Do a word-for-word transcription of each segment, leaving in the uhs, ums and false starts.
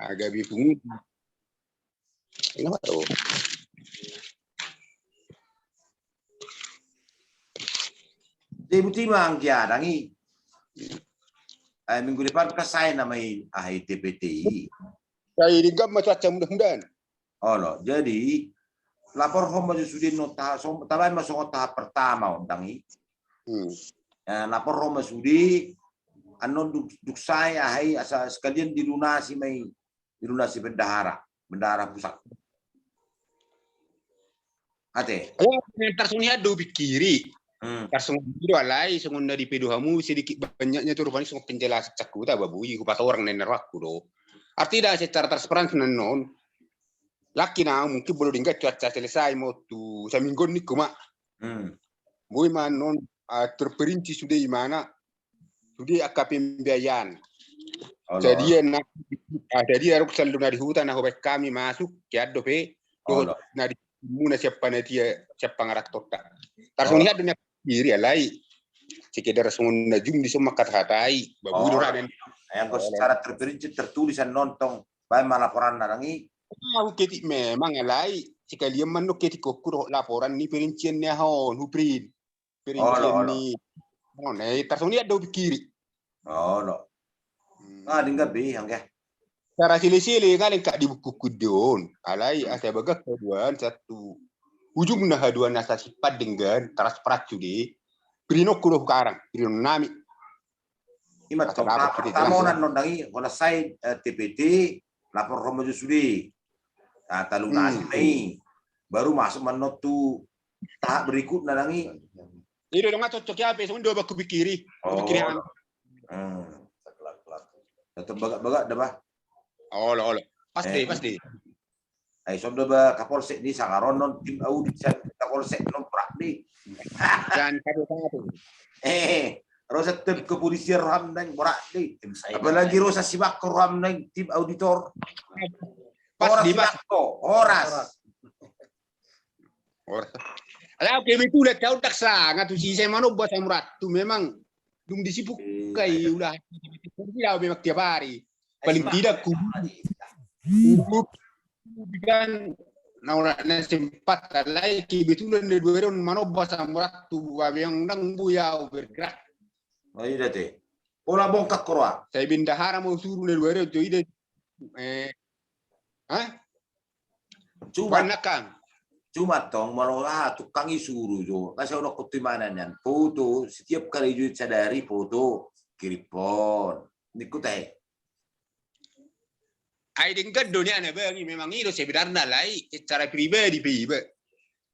Gabe pungutan. Ina ma do. Jadi buti ma anggiadang i. Ai minggu depan kan sai nama i aha i T P T i. Sai denggan ma cuaca mudah-mudahan. Olo, jadi laporhon ma jo sude annon tahap, tabaen ma songon tahap pertama on dang i. Hmm. Eh, laporhon ma sude annon dung, dung sai aha i asa sekalian dilunasi ma i. Dilunasi bendahara, bendahara pusat. Ate. Tarsongon i do hupingkiri. Hmm. Tarsongon i do alai songon na dipedo hamu sedikit banyaknya tu rupani songon penjelasan sakuta babui hupatorang na inna rohangku do. Artina secara transparansi annon. Laki na mungkin molo denggan cuaca selesai mau tu saminggu on ningku ma. Hmm. Boi ma annon, ah, terperinci sude imana. Sude angka pembiayaan. Jadi na, ah, jadi adong saldo na di huta na hubaen hami masuk, kian dope dohot na di muna siap panitia siap pangarantonta. Tarsongon i do na hupingkiri alai. Sekedar songon na jum di son mangkatahatai. Babui do ramen. Yang kau secara terperinci tertulis annon tong baen ma laporan na dang i. Au ketik memang alai. Sekalian ma annon ketik hokku dohot laporan ni perincian ni aha on huprint. Perincian ni. Olo, olo. Tarsongon i do hupingkiri. Olo. Hmm. Ah, denggan be anggia. Cara sele-sele ngaleng kak di bukuku do on. Alai asa bagas haduan satu. Ujungna haduan asa sipat denggan transparansi sude. Prinonku do hukarang, prinon nami. Ima tong tahap pertama on annon dang i, holan sai, eh, T P T, laporhon ma jo sude. Nah, talunasi ma i. Baru masuk ma annon tu tahap berikutna dang i. I do dang cocok i ape songon do ba hupingkiri. Hupingkiri. Hmm. Tetap bagak-bagak da ba. Olo, olo. Pas de, pas de. Ai songon do ba Kapolsek ni sanga ro annon tim audit sian Kapolsek annon borat de. Jangan satu-satu. Eh, ro sian tim kepolisian roham naeng borat de. Apalagi ro sian Sibako roham naeng tim auditor. Pas horas di Sibako, horas. Horas. Ala oke betul lah kau daksa ngatu si saya mano buat samurat tu memang dung disibuk kai ulah. Tidak memang tiap hari. Paling tidak ku kan na ora na sempat alai kebetulan na dua ribu manoba samurat tu babe yang dang buya bergerak. Oh, ida te. Pola bongkak koroa. Saya bendahara mau suruh na dua ribu tu ida. Eh. Hah? Cuma, cuma tong molo aha tukang i suru jo. Kan saya udah kutu mana nian foto setiap kali jo sadari foto kiripon. Nikut eh. Ai denggan do nian abang i memang i do sebenarna alai secara pribadi pe iba.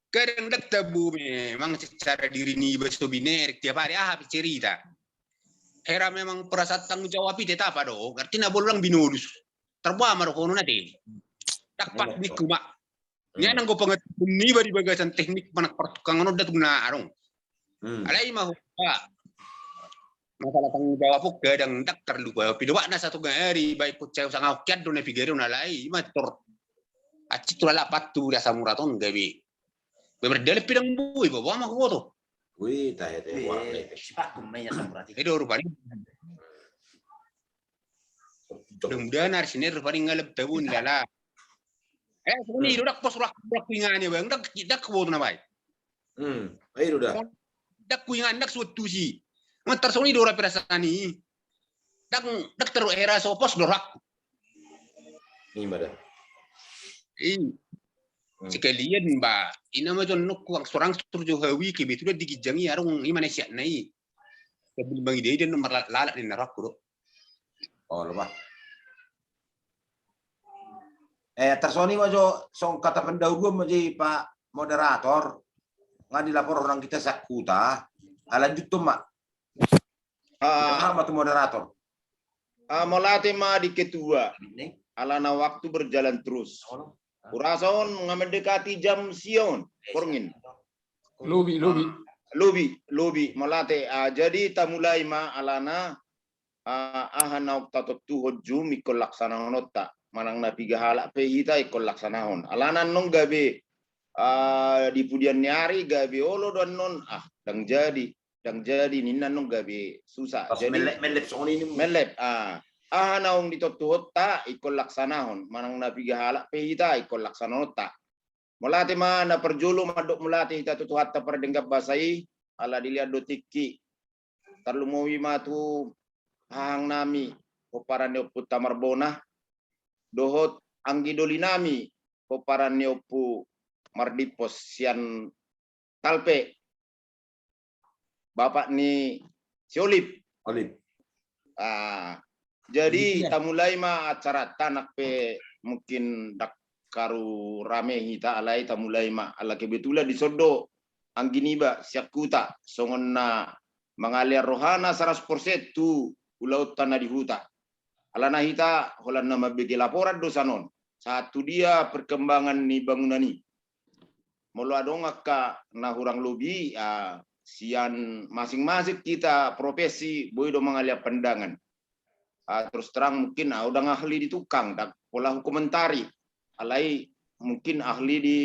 Kadang dang tabo memang secara diri niba so binerek tiap hari aha pe cerita. Hera memang perasaan tanggung jawab i tetap adong. Artina bolo dang binodus. Tarboa ma rohono na te. Dakpak ningku ma. Nian anggo pengetahuan niba di bagasan teknik manang partukangan on dang na adong. Alai ma ho. Masalah tanggung jawab on kadang dang terlupa. Pidoak na satu hari baik pun saya sangat kian do na piga do na alai ima tor. Acit tu lalapat tu dia samurat on gabe. Gabe merdele pidang bui bawa ma ho to. Wih, tahe tahe. Wih, sipakum ma ia samurat i. Edo rupani. Mudah-mudahan hari Senin rupani ngalap tabun lala. Eh, soni do dak pos rak rak ingani bang dak dak kuboto na baik. Hmm, ayo dah. Dak kuingan dak suat tusi. Mantar soni do ora perasaan i. Dak dak teru era sopos do rak. Ima da. I. Sekalian ba ina ma jon nok kuang sorang sur jo hawi kebetulan di ginjang i arung ima na siak na i. Sebelum bang ide ide nomor lalak ni narakku do. Oh, lupa. Eh, tarsongon i ma jo song kata pendahuluan ma jo i Pak Moderator. Nga dilapor orang kita sakuta. Lanjut tu ma. Ah, ma tu moderator. Ah, mauliate ma di ketua. Alana waktu berjalan terus. Hurasa on nga mendekati jam sia on. Porngin. Lobi, lobi. Lobi, lobi. Mauliate. Ah, jadi tamulai ma alana, ah, aha naung tatontuhon jum ingkon laksanahononta. Manang na piga halak pe hita ingkon laksanahon. Alana annon gabe, ah, di pudian ni ari gabe olo do annon, ah, dang jadi. Dang jadi ninna annon gabe susah. Jadi mellep, mellep songon i. Mellep, ah. aha naung ditontuhonta ingkon laksanahon, manang na piga halak pe hita ingkon laksanahonta. Mauliate ma na parjolo mandok mauliate hita tu Tuhanta pardenggan basa i, ala dilehon do tingki. Tarlumobi ma tu hahangnami pomparan ni ompunta Marbona, dohot anggi dolinami pomparan ni ompu Mardimpos sian Talpe, bapak ni si Olip. Olip. Ah, jadi tamulai ma acaranta, nang pe mungkin ndang karu rame hita, alai tamulai ma, ala kebetulan dison do anggi niba sian huta, songon na mangalean rohana saratus persen tu ulaonta na di huta. Alana hita holan na mambege laporan do sian on sahat tu dia perkembangan ni bangunan i. Molo adong angka na hurang lobi, ah, sian masing-masing hita provinsi boi do mangalean pandangan. Ah, terus terang mungkin, ah, ndang ahli di tukang, ndang pola hukomentari. Alai mungkin ahli di,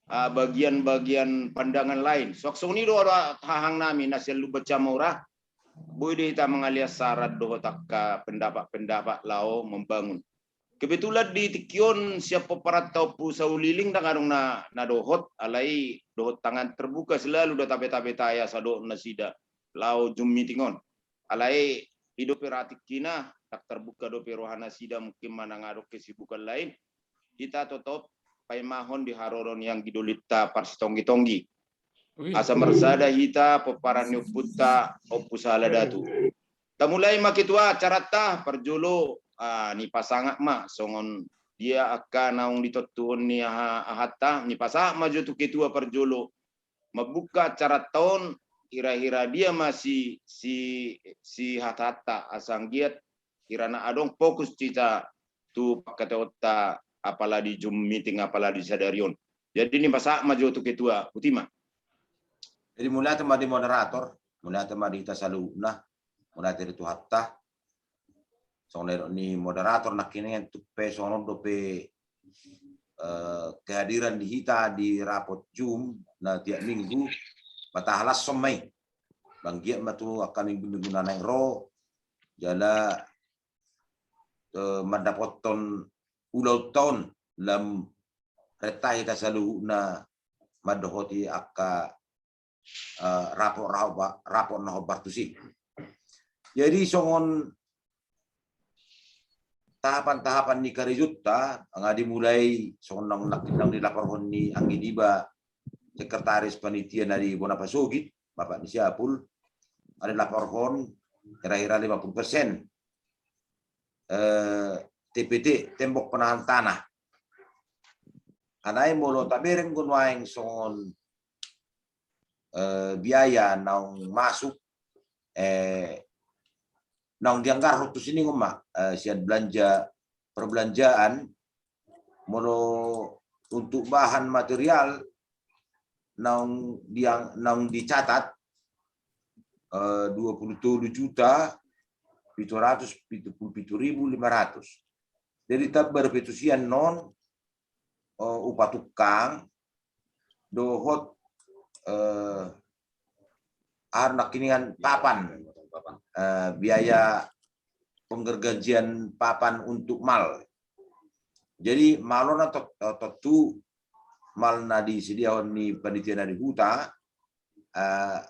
ah, bagian-bagian pandangan lain. Suang songon i do hahangnami na sian Lumban Siamora, boi do hita mangalean saran dohot angka pendapat-pendapat laho membangun. Kebetulan di tingki on sian pomparanta Ompu Sauliling ndang adong na, na dohot, alai dohot tangan terbuka selalu do tabe-tabe taya sadok nasida laho Zoom meeting on. Alai i dope ra tingkina, ndang terbuka dope rohanasida, mungkin manang adong kesibukan lain. Hita totop paimahon di haroro ni anggi dolinta parsitonggi-tonggi. Asa marsada hita pomparan ni ompunta Ompu Sahala Datu. Tamulai ma ketua acaranta, parjolo, ah, nipasangap ma songon dia angka naung ditontuhon ni aha, ahanta, nipasangap ma jo tu ketua parjolo. Mambuka acaranta on, hira-hira dia ma si, si, si hata-hata asa anggiat hira na adong fokus hita tu pangkataionta apala di Zoom meeting apala di sadari on. Jadi nipasangap ma jo tu ketua, botima. Jadi mauliate ma di moderator, mauliate ma di hita saluhutna, mauliate di Tuhanta. Songon na nidok ni moderator nangkiningan, tung pe songon on dope, eh, kehadiran di hita di rapot Zoom na tiap minggu, matahalashon ma i. Ba anggiat ma tu angka minggu-minggu na naeng ro, jala, eh, mandapothon ulaonta on lam renta hita saluhutna mandohoti angka, eh, rapot, rapot, rapot na hombar tusi. Jadi songon tahapan-tahapan ni karejonta, nga dimulai songon naung, naung dilaporhon ni anggi niba sekretaris panitia na di bona pasogit, bapak ni si Apul, nga dilaporhon hira-hira lima puluh persen, eh, T P T, tembok penahan tanah. Alai molo tabereng do nuaeng songon, eh, biaya naung masuk, eh, naung dianggarhon tusi on ma, eh, sian belanja perbelanjaan, molo untuk bahan material naung diang-, naung dicatat, eh, dua puluh tolu juta pitu ratus pitu puluh pitu ribu lima ratus. Jadi tamba dope tusi annon, eh, upa tukang, dohot, eh, aha nangkiningan papan, eh, biaya penggergajian papan untuk mal. Jadi mal on na tot-, tontu mal na disediahon ni panitia na di huta, eh,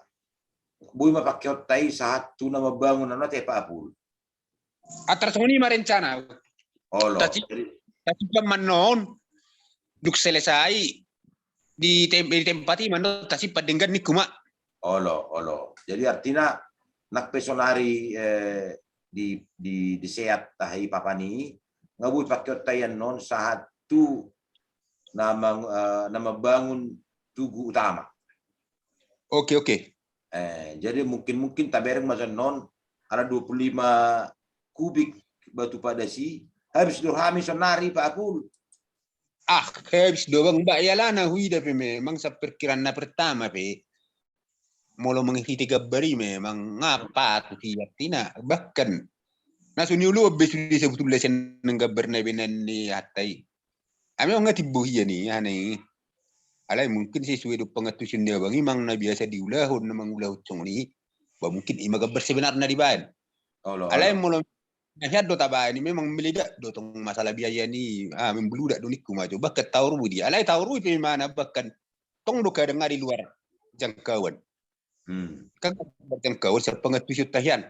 boi ma pakeonta i sahat tu na mambangun annon, ate Pak Apul. Antar songon i ma rencana. Olo. Tasi-, jadi tasimpan ma annon, dung selesai di tem-, di tempat i ma annon tasimpan denggan ningku ma. Olo, olo. Jadi artina nang pe sonari, eh, di, di, diseat tahe i papan i, nga boi pakeonta i annon sahat tu na mang-, eh, na mambangun tugu utama. Oke, oke. Eh, jadi mungkin, mungkin tabereng ma annon ala dua puluh lima kubik batu padas i, habis do hami sonari, Pak Apul. Ah, habis do bang, ba ialana huida pe memang sa perkiraan na pertama pe. Molo mangihiti gambar i memang nga patut i artina, bahkan na so nioloan be sude sebetulna sian gambar na ibaen ni hata i. Ai memang nga timbo hian i, aha na i. Alai mungkin sesuai do pangantusion ni abang i, mang na biasa diulahon na mangulahon songon i. Ba mungkin i ma gambar sebenarna dibaen. Olo, alai olo. Molo Nah, hian do tabaen i memang meledak do tong masalah biaya ni, ah, membludak do ningku ma jo. Bahkan taurui dia. Alai taurui pe imana bahkan tong do kadang di luar jangkauan. Hmm. Kan jangkauan sian pangantusion ta hian.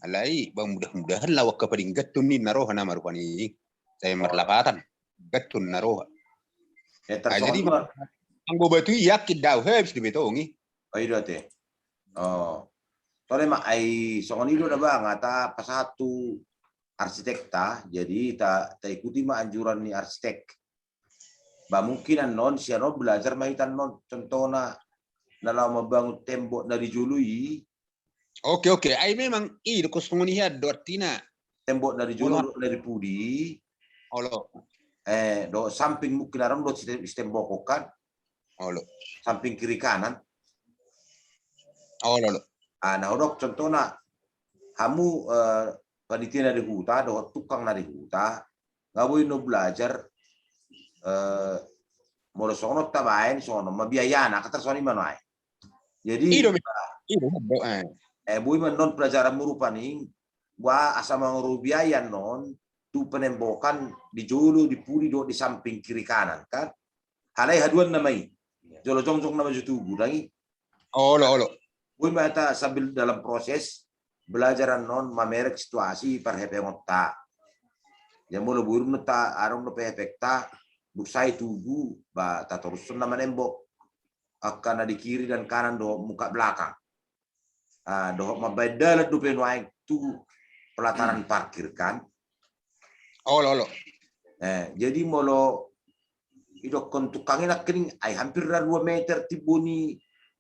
Alai bang mudah-mudahan laho angka padinggaton ni na roha nama rupani. Saya marlapatan. Gaton na roha. Eh, ah, jadi anggo batu i yakin dao habis di betong i. Oh, i do ate. Oh. Tole ma ai songon i do na bang ata pasahat tu arsitek ta, jadi ta, ta ikuti ma anjuran ni arsitek. Ba mungkin annon sian on belajar ma hita annon contohna na laho mambangun tembok na di jolo i. Oke, oke. Ai memang i do kos songon i hian do artina. Tembok na di jolo, na di pudi. Olo. Eh, do samping mungkin adong do site-, sitembokon kan. Olo. Samping kiri kanan. Olo, olo. Ah, na hudok contohna hamu, eh, panitia na di huta dohot tukang na di huta, nga boi no belajar, eh, molo songon on tabaen songon on ma biayana, kata songon i ma nuaeng. Jadi i do, i do, eh, boi ma non pelajaran mu rupani, ba asa mangaruhon biaya non tu penembokan di jolo, di pudi dohot di samping kiri kanan kan. Alai haduan nama i. Jolo jongjong nama jo tugu dang i. Olo, olo. Boi ma hita sambil dalam proses belajar annon mamereng situasi parhepengonta. Jadi molo boi do ta adong do pe hepengta, dung sae tugu, ba tatorushon nama nembok. Angka na di kiri dan kanan dohot muka belakang. Ah, dohot mambaen dalan dope nuaeng tu pelataran parkir kan. Olo, olo. Eh, jadi molo idokkon tukang i nangkining, ai hampir ra dua meter timbo ni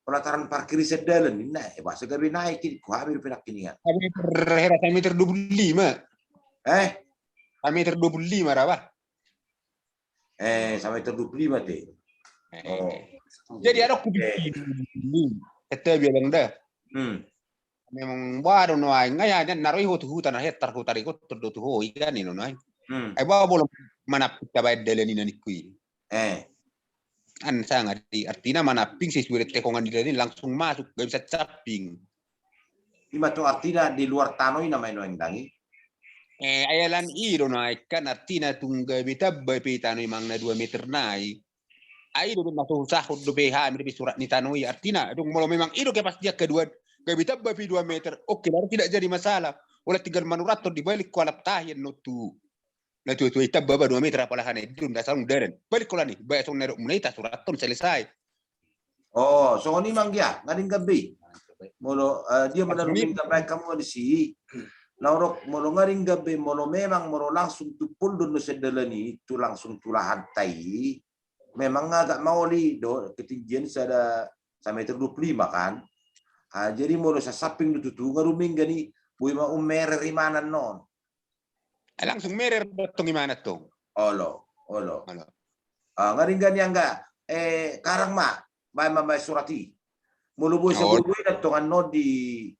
pelataran parkir i sian dalan ninna, eh, boasa gabe naek i, ku hami dope nangkiningan. Satu meter, hera satu meter dua puluh lima. Eh? Satu meter dua puluh lima ra bah. Eh, satu meter dua puluh lima te. Eh. Oh. Jadi adong ku pikir, kata biar bang dah. Hmm. Memang ba do nuaeng, nga ya, na ro i ho tu huta, na hetar huta ri kota do tu ho i kan i nuaeng. Hmm. Ai ba molo manamping tabaen dalan i na ningku i. Eh. An sanga di artina manamping sesuai dengan tekongan di dalan i langsung masuk, gabe samping. I ma tu artina di luar tano i nama i nuaeng dang i. Eh, ai alani i do nuaeng kan artina tung gabe tamba pe tano i manang na dua meter nai. Ai do na so sahut dope hami dope surat ni tano i artina dung molo memang i do kepastian haduan gabe tamba pe dua meter. Oke, baru tidak jadi masalah. Olo tinggal manurathon di balik ho alap tahi annon tu na tua-tua i tamba ba dua meter apala hana i dung dasar dalan. Balik ho alani, bae songon na dok muna i tasurathon selesai. Oh, songon i ma anggia, nga denggan be i. Molo, eh, dia manalu denggan baen hamu disi. Na hudok molo nga denggan be i, molo memang molo langsung tu poldon do sian dalan i tu langsung tu lahan ta i. Memang agak maol i do ketinggian sada, satu meter dua puluh lima kan. Ah, jadi molo sasamping do tutu nga denggan i, boi ma ummerer imana non. Eh, langsung merer do tong imana tong. Olo, olo. Olo. Ah, nga denggan i angga, eh, karang ma, baen ma baen surat i. Molo boi sa boi na tong annon di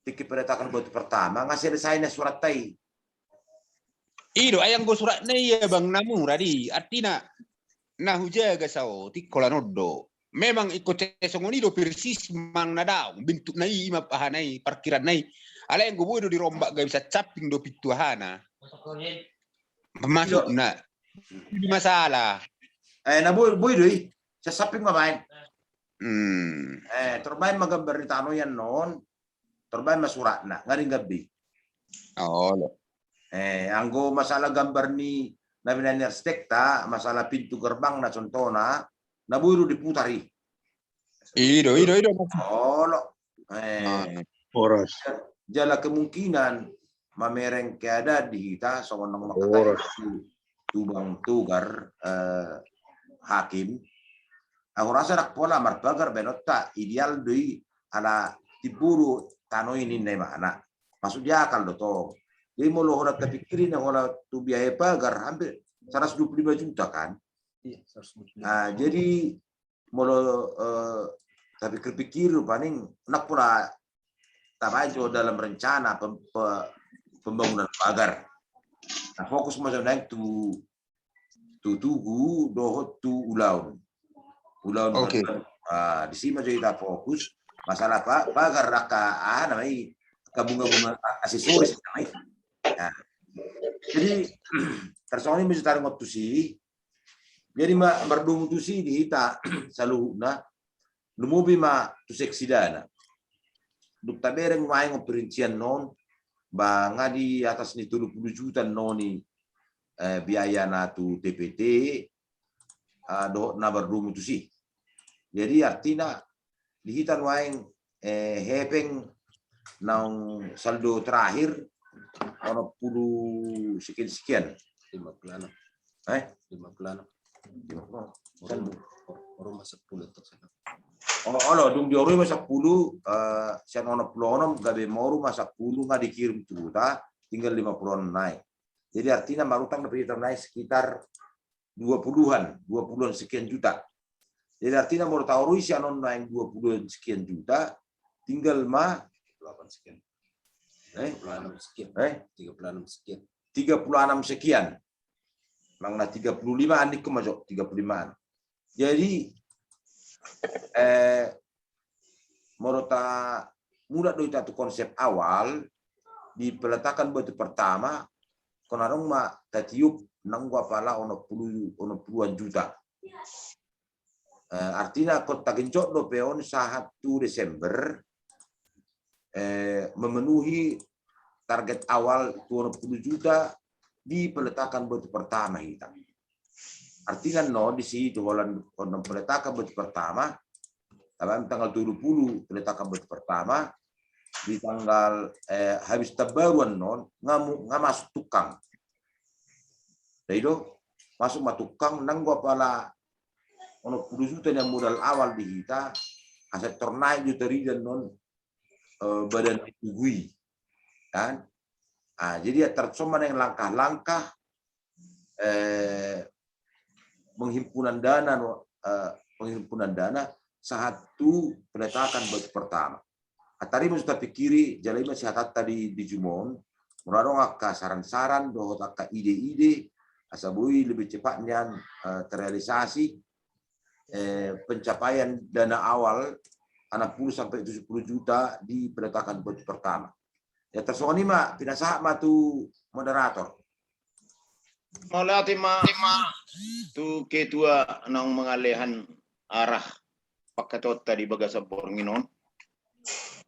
tingki peletakan batu pertama, nga selesai na surat ta i. I do, ai anggo surat na i bang na mura di, artina na hujaga saotik holan on do. Memang ingkon sai songon i do persis manang na daong bentukna i, ima aha na i, parkiran na i. Alai anggo boi do dirombak gabe samping do pintu aha na. Masukna. Di masalah. Eh, na boi, boi do i. Sasamping ma baen. Hmm. Eh, tor baen ma gambar ni tano i annon. Tor baen ma suratna, nga denggan be i. Olo. Eh, anggo masalah gambar ni na binaen ni arsitekta, masalah pintu gerbang na contohna, na boi do diputar i. I do, i do, i do. Olo. Eh, horas. Jala kemungkinan mamereng keadaan di hita, songon na mangkatai tu, tu Bang Togar, eh, Hakim. Ahu rasa ndang pola marpagar baenonta, ideal do i ala timbo do tano i ninna imana. Masuk di akal do tong. Jadi molo holan tapikiri na holan tu biaya pagar hampir seratus dua puluh lima juta kan. Iya, seratus dua puluh lima. Ah, jadi molo, eh, tapikir-pikir paling ndang pola tabaen jo dalam rencana pem-, pe-, pembangunan pagar. Nah, fokus ma jo naeng tu tu tugu dohot tu ulaon. Ulaon. Oke. Ah, disi ma jo hita fokus. Masalah pa-, pagar angka aha nama i, angka bunga-bunga aksesoris nama i. Jadi tarsongon i ma taringot tusi. Jadi ma mardomu tusi di hita saluhutna, lumobi ma tu seksi dana. Dung tabereng nuaeng on perincian non, ba nga di atas ni tolu pulu juta non i, eh, biaya na tu T P T, ah, dohot na mardomu tusi. Jadi artina di hita nuaeng, eh, hepeng naung saldo terakhir onom pulu sekian-sekian. Lima pulu enam. Eh? Lima pulu enam. Lima pulu enam. Oru ma sappulu. Olo, dung diorui ma sappulu, eh, sian onom pulu onom gabe moru ma sappulu nga dikirim tu huta, tinggal lima pulu onom nai. Jadi artina marutang dope hita nai sekitar dua puluhan, dua puluhan sekian juta. Jadi artina molo taorui sian on naeng dua puluhan sekian juta, tinggal ma delapan sekian. Eh? Tiga puluh enam sekian. Eh? Tiga puluh enam sekian. Tiga puluh enam sekian. Manang na tiga puluh lima an, ningku ma jo, tiga puluh lima an. Jadi, eh, molo ta mulak do hita tu konsep awal, di peletakan batu pertama, hona adong ma tatiup nanggo apala onom pulu, onom puluhan juta. Eh, artina hon tagenjot dope on sahat tu Desember, eh, memenuhi target awal tu onom pulu juta di peletakan batu pertama hita. Artina no di si tu holan, holan peletakan batu pertama, tabaen tanggal tolu pulu peletakan batu pertama, di tanggal, eh, habis tabaru annon nga mu-, nga masuk tukang. Jadi do, masuk ma tukang nanggo apala onom pulu juta na modal awal di hita, asa tor naek jo tarida annon, eh, badan tugu i. Kan? Ah, jadi ya tarsongon i ma langkah-langkah, eh, penghimpunan dana, no, eh, penghimpunan dana sahat tu peletakan batu pertama. Atari ma so tapikiri, jala i ma sihatanta di, di jumon, molo adong angka saran-saran dohot angka ide-ide, asa boi lebih cepat nian, eh, terrealisasi, eh, pencapaian dana awal enam puluh sampai tujuh puluh juta di peletakan batu pertama. Ya, tarsongon i ma, pinasahat ma tu moderator. Mauliate ma tu ketua naung mangalean arah pangkataionta di bagasan borngin on.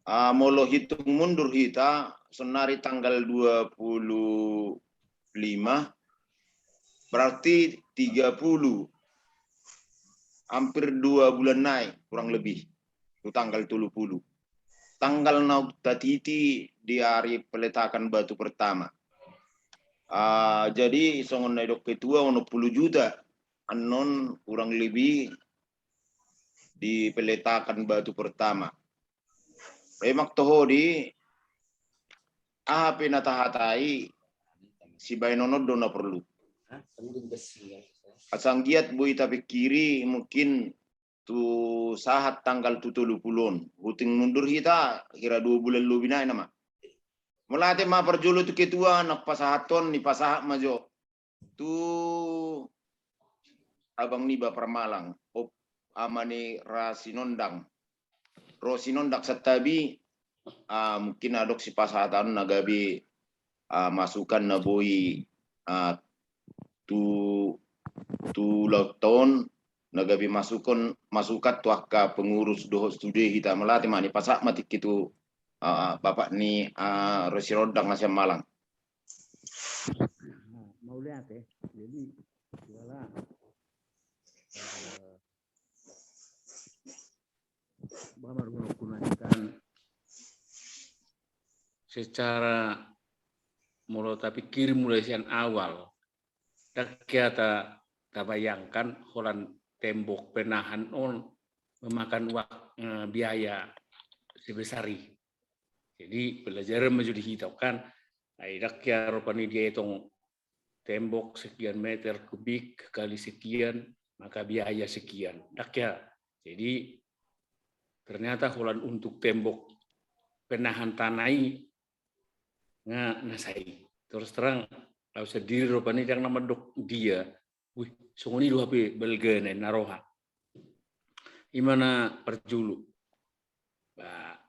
Ah, molo hitung mundur hita, saonari tanggal dua puluh lima, berarti tiga puluh, hampir dua bulan nai, kurang lebih, tu tanggal tolu pulu. Tanggal naung tatiti di ari peletakan batu pertama. Ah, jadi songon na didok ketua, onom pulu juta annon kurang lebih di peletakan batu pertama. Memang toho di, aha pe na tahatai, sibaenon on do na porlu. Asa anggiat boi tapikiri mungkin tu sahat tanggal tu tolu pulu on. Huting mundur hita, hira dua bulan lobi nai nama. Mauliate ma parjolo tu ketua, na pasahathon, dipasahat ma jo tu abang niba Parmalang, op, ama ni Ra Sinondang. Ro Sinondang Santabi, ah, mungkin adong sipasahaton na gabe, ah, masukan na boi, ah, tu, tu laut on, na gabe masukan, masukan tu angka pengurus dohot sude hita. Mauliate ma, dipasahat ma tingki tu, ah, bapak ni, ah, Ro Sinondang na sian Malang. Nah, mauliate. Jadi, jala, eh, bah, marguna-guna kan secara molo tapikiri mulai sian awal, ndang hea ta-, tabayangkan holan tembok penahan on memakan wak-, eh, biaya sebesar i. Jadi pelajaran ma jo di hita kan, ai ndang hea rupani dietong tembok sekian meter kubik kali sekian, maka biaya sekian. Ndang hea. Jadi ternyata holan untuk tembok penahan tanah i nga na sai. Terus terang, au sandiri rupani ndang na mandok dia, wih, songon i do hape balgana na roha. I ma na parjolo. Ba,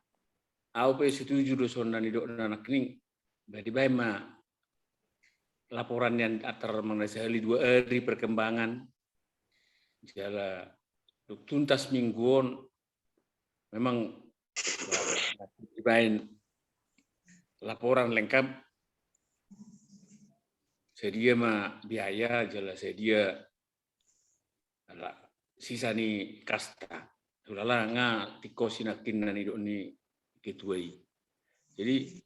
au pe setuju do songon na nidok na nangkining, ba dibaen ma laporan yang antar mengenai sehari dua hari perkembangan. Jala dung tuntas minggu on memang dibaen laporan lengkap. Sadia ma biaya, jala sadia ala sisa ni kasta. Hulala nga tingko sinakin na nidok ni ketua i. Jadi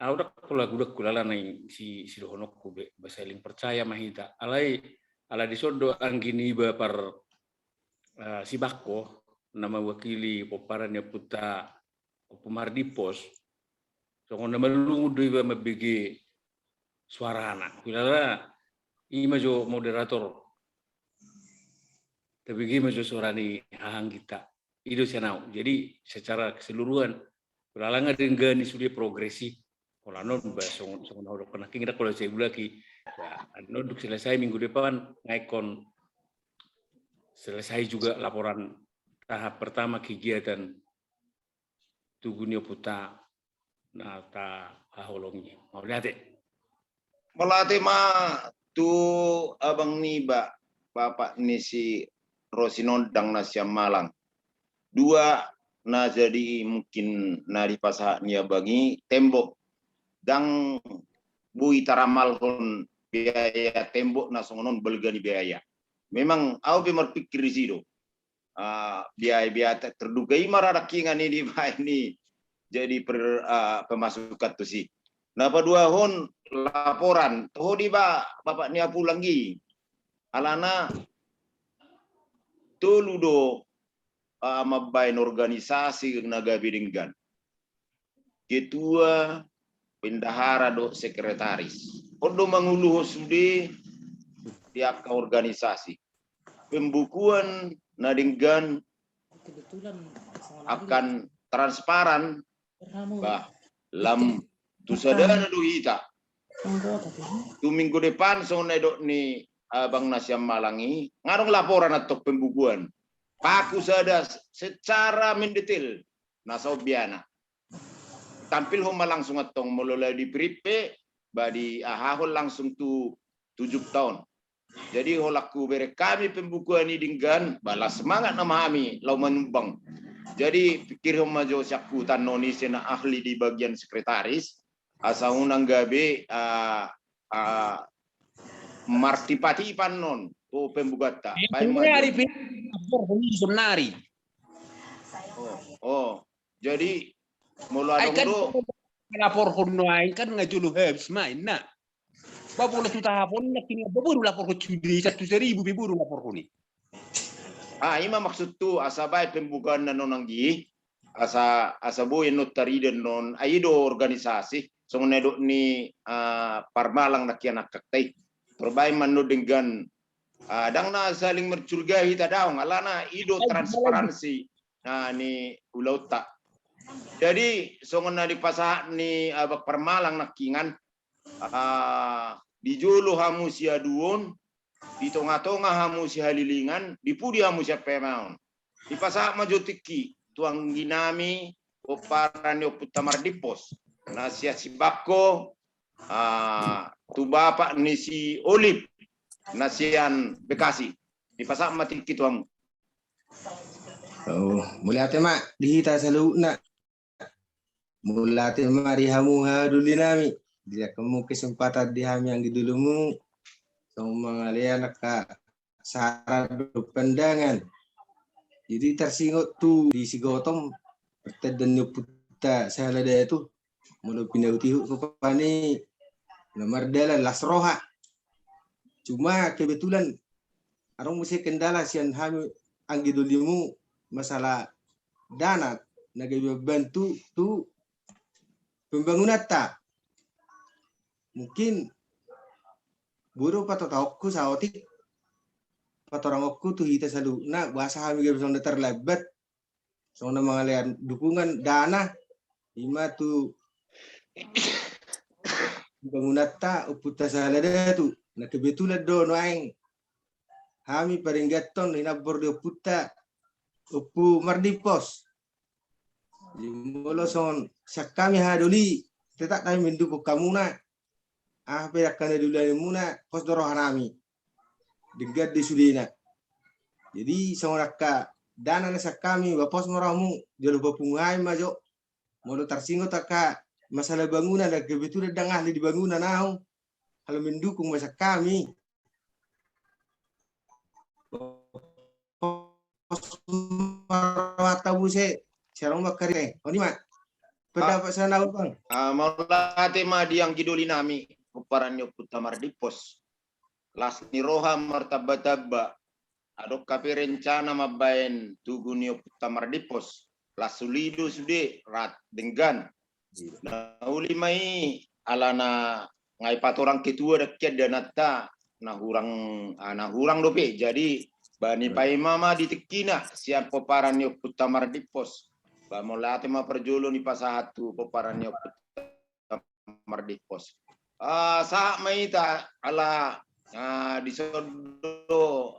au dang pola gudang hulala na i si sidohononku be, ba saling percaya ma hita. Alai ala dison do anggi niba par uh, Sibakko na mewakili pomparan ni ompunta Ompu Mardimpos. Songon na malungun do iba mambege suarana. Hulala ima jo moderator. Tabege ma jo suara ni hahanggita. I do sian au. Jadi secara keseluruhan hulala nga denggan i sude progres i. Holan on ba songon songon na hudok nangkin da kalau saya bulaki. Ba annon dung selesai minggu depan nga ingkon selesai juga laporan tahap pertama kegiatan tugu ni ompunta na tahaholongi. Mauliate. Mauliate ma tu abang niba, bapak ni si Rosinondang na sian Malang. Dua na jadi mungkin na dipasahat ni abang i tembok. Ndang boi taramalhon biaya tembok na songon on balga ni biaya. Memang au pe marpikir di si do. Ah, biaya-biaya tak terduga i ma ra nangkin i dibaen i jadi per, ah, pemasukan tu si. Na paduahon laporan toho di ba, bapak ni apulang i. Alana tolu do, ah, mambaen organisasi na gabe denggan. Ketua, bendahara dohot sekretaris. On do manguluhon sude di angka organisasi. Pembukuan na denggan akan transparan, bah, lam tu sadana do hita. Tu minggu depan songon na didok ni abang na sian Malang i nga adong laporan antong pembukuan. Paku sada secara mendetail na saobiana. Tampilhon ma langsung antong molo lao di print pe, ba diahahon langsung tu, tu Jumpa on. Jadi holan hubereng hami pembukuan i denggan, ba las semangat nama hami lao manumbang. Jadi pikirhon ma jo sian huta annon ise na ahli di bagian sekretaris, asa unang gabe, ah, ah, martipa-tipa annon tu pembukuanta. Baen ma jo. Sonari. Oh, oh. Jadi molo adong do laporhon nuaeng kan nga jolo habis ma inna. Ba molo tu tahap on nangkin nga boru laporhon sude, satu seribu pe boru laporhon i. Ah, ima maksudhu asa baen pembukaan na nonanggi asa, asa boi annon tarida annon, ai do organisasi songon na didok ni, ah, parmalang nangkin angkangta i. Tor baen ma annon denggan, ah, ndang na saling mencurigai hita daong, alana i do transparansi, ah, ni ulaonta. Jadi songon na dipasahat ni abang parmalang nangkiningan, ah, di jolo hamu siaduon, di tonga-tonga hamu sihalilingan, di pudi hamu sian paima on. Dipasahat ma jo tingki tu angginami pomparan ni ompunta Mardimpos na sian Sibakko, ah, tu bapak ni si Olip na sian Bekasi. Dipasahat ma tingki tu hamu. Oh, mauliate ma di hita saluhutna. Mauliate ma di hamu hahadolinami. Di angka kesempatan di hami anggi dolimu songon mangalean angka saran dohot pandangan. Jadi tarsingot tu di Sigotong pertanda ni ompunta Sahala Datu, molo pinaihut-ihut rupani na mardalan las roha. Cuma kebetulan adong muse kendala sian hami anggi dolimu masalah dana na gabe mambantu tu pembangunanta. Mungkin boi do patotaonku saotik, patorangonku tu hita saluhutna, boasa hami gabe songon na terlambat, songon na mangalean dukungan dana, ima tu pembangunanta ompunta Sahala Datu. Na kebetulan do nuaeng hami parenggaton hinambor di ompunta Ompu Mardimpos. Jadi molo songon sian hami hahadoli, tetap hami mendukung hamuna. aha pe angka na diulahon muna, pos do roha nami. Denggan do sudena. Jadi songon angka dana na sian hami, ba pos ma rohamu, jolo papungu hami ma jo. Molo tarsingot angka masalah bangunan, angka kebetulan ndang ahli di bangunan au, halo mendukung ma sian hami. Pos ma rohanta muse, sian au ma kari, eh. Oni ma. Pendapat sian au, Bang. Ah, mauliate ma di anggi doli nami, pomparan ni ompunta Mardimpos. Las ni roha martamba-tamba. Adong hape rencana mambaen tugu ni ompunta Mardimpos. Las sulido sude, rap denggan. Na uli ma i alana nunga dipatorang ketua dengke dananta, na hurang, ah, na hurang dope. Jadi, ba dipaima ma di tingkina sian pomparan ni ompunta Mardimpos. Ba mauliate ma parjolo dipasahat tu pomparan ni ompunta Mardimpos. Ah, sahat ma hita ala, ah, dison do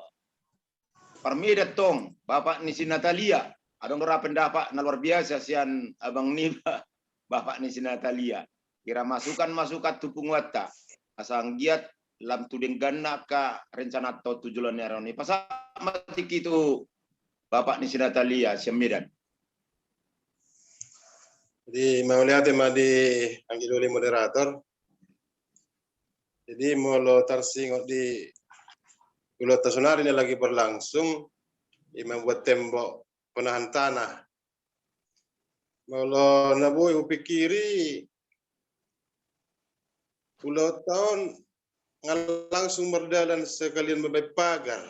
parmedan tong, bapak ni si Natalia. Adong do ra pendapat na luar biasa sian abang niba, bapak ni si Natalia. Hira masukan-masukan tu punguanta. Asa anggiat lam tu dengganna angka rencananta tu joloan ni ari on i. Pasahat ma tingki tu bapak ni si Natalia sian Medan. Jadi, mauliate ma di anggi doli moderator. Jadi, molo tarsingot di ulaonta sonari na lagi berlangsung, i ma buat tembok penahan tanah. Molo na boi hupikiri, ulaonta on nunga langsung mardalan sekalian mambaen pagar.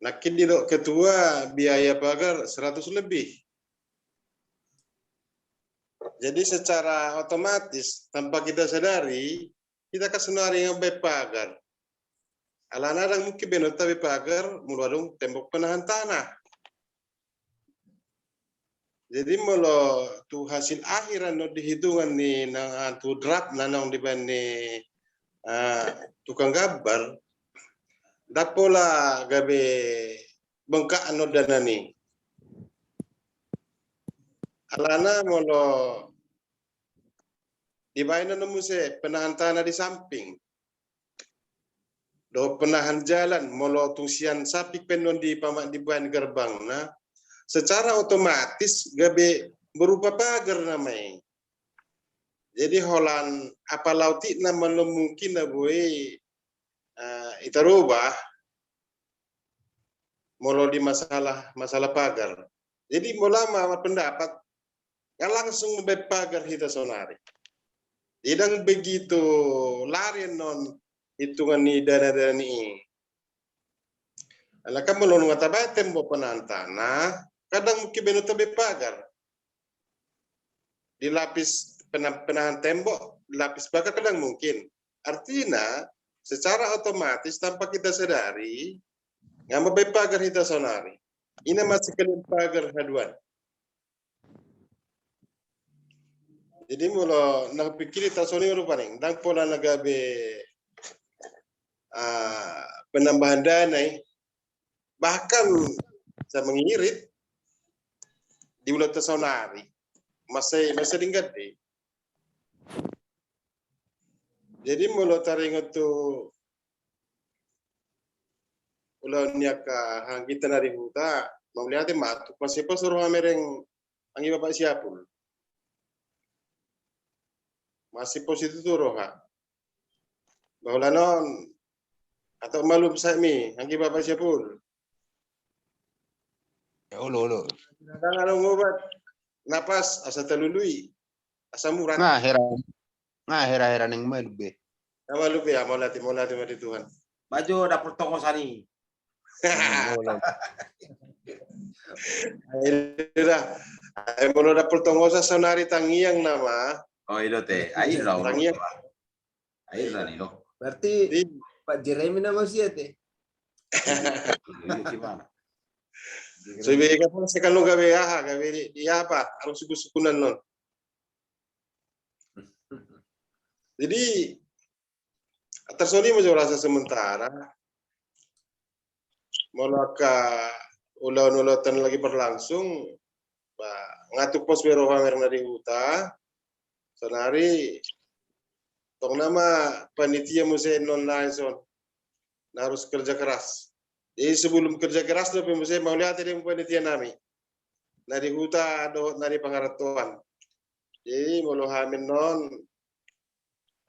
Nangkin didok ketua biaya pagar seratus lebih. Jadi secara otomatis tanpa kita sadari, kita kan sonari mambaen pagar. Alana ndang mungkin be nunga tabaen pagar molo adong tembok penahan tanah. Jadi molo tu hasil akhir annon di hitungan ni na, tu draft na naung dibaen ni, ah, tukang gambar, ndang pola gabe bengkak annon dana ni. Alana molo dibaen annon muse penahan tanah di samping dohot penahan jalan, molo tung sian samping pe annon di pama-, dibaen gerbangna, secara otomatis gabe berupa pagar nama i. Jadi holan apala otik nama annon mungkin na boi, eh, ita rubah molo di masalah, masalah pagar. Jadi molo au ma marpendapat, nunga langsung mambaen pagar hita sonari. Ndang begitu lari annon hitungan ni dana-dana ni i. Alana kan molo nunga tabaen tembok penahan tanah, kan ndang mungkin be nunga tabaen pagar. Dilapis pena-, penahan tembok, dilapis pagar kan ndang mungkin. Artina, secara otomatis tanpa kita sadari, nunga mambaen pagar hita sonari. I na ma sekalian pagar haduan. Jadi molo na hupikiri tarsongon i rupani, ndang pola na gabe, ah, penambahan dana i. Bahkan bisa mengirit di ulaonta sonari. Masih, masih denggan dei. Jadi molo taringot tu ulaon ni angka hahanggita na di huta, mauliate ma tu, masipos roha mereng anggi Bapak Siapul. Masipos situtu roha. Bahula non, atau malum sahat mi anggi Bapak Siapul. Ya, olo, olo. Kadang adong obat napas asa talului, asa murat. Nga hera, nga hera-hera ning malum be. Nga malum be, ya, mauliate, mauliate ma di Tuhan. Bajo dapur tongosan i. Hmm, olo. Ai dah. Ai molo dapur tongosan sonari tangiang nama. Oh, i do te. Ai dah. Tangiang. Akhirna ni, oh. Berarti Pak Jeremy nama sia te. Iya, gimana? So be kan sekarang gabe aha, gabe di, di apa? Harus suku-sukunan non. Jadi, tarsongon i ma jo rasa sementara. Molo angka ulaon-ulaon na lagi berlangsung, ba, nga tung pos be roha mereng na di huta, sonari Tong nama panitia muse non na ison na harus kerja keras. Jadi sebelum kerja keras dope muse mauliate di panitia nami na di huta dohot na di pangarantoan. Jadi molo hami non,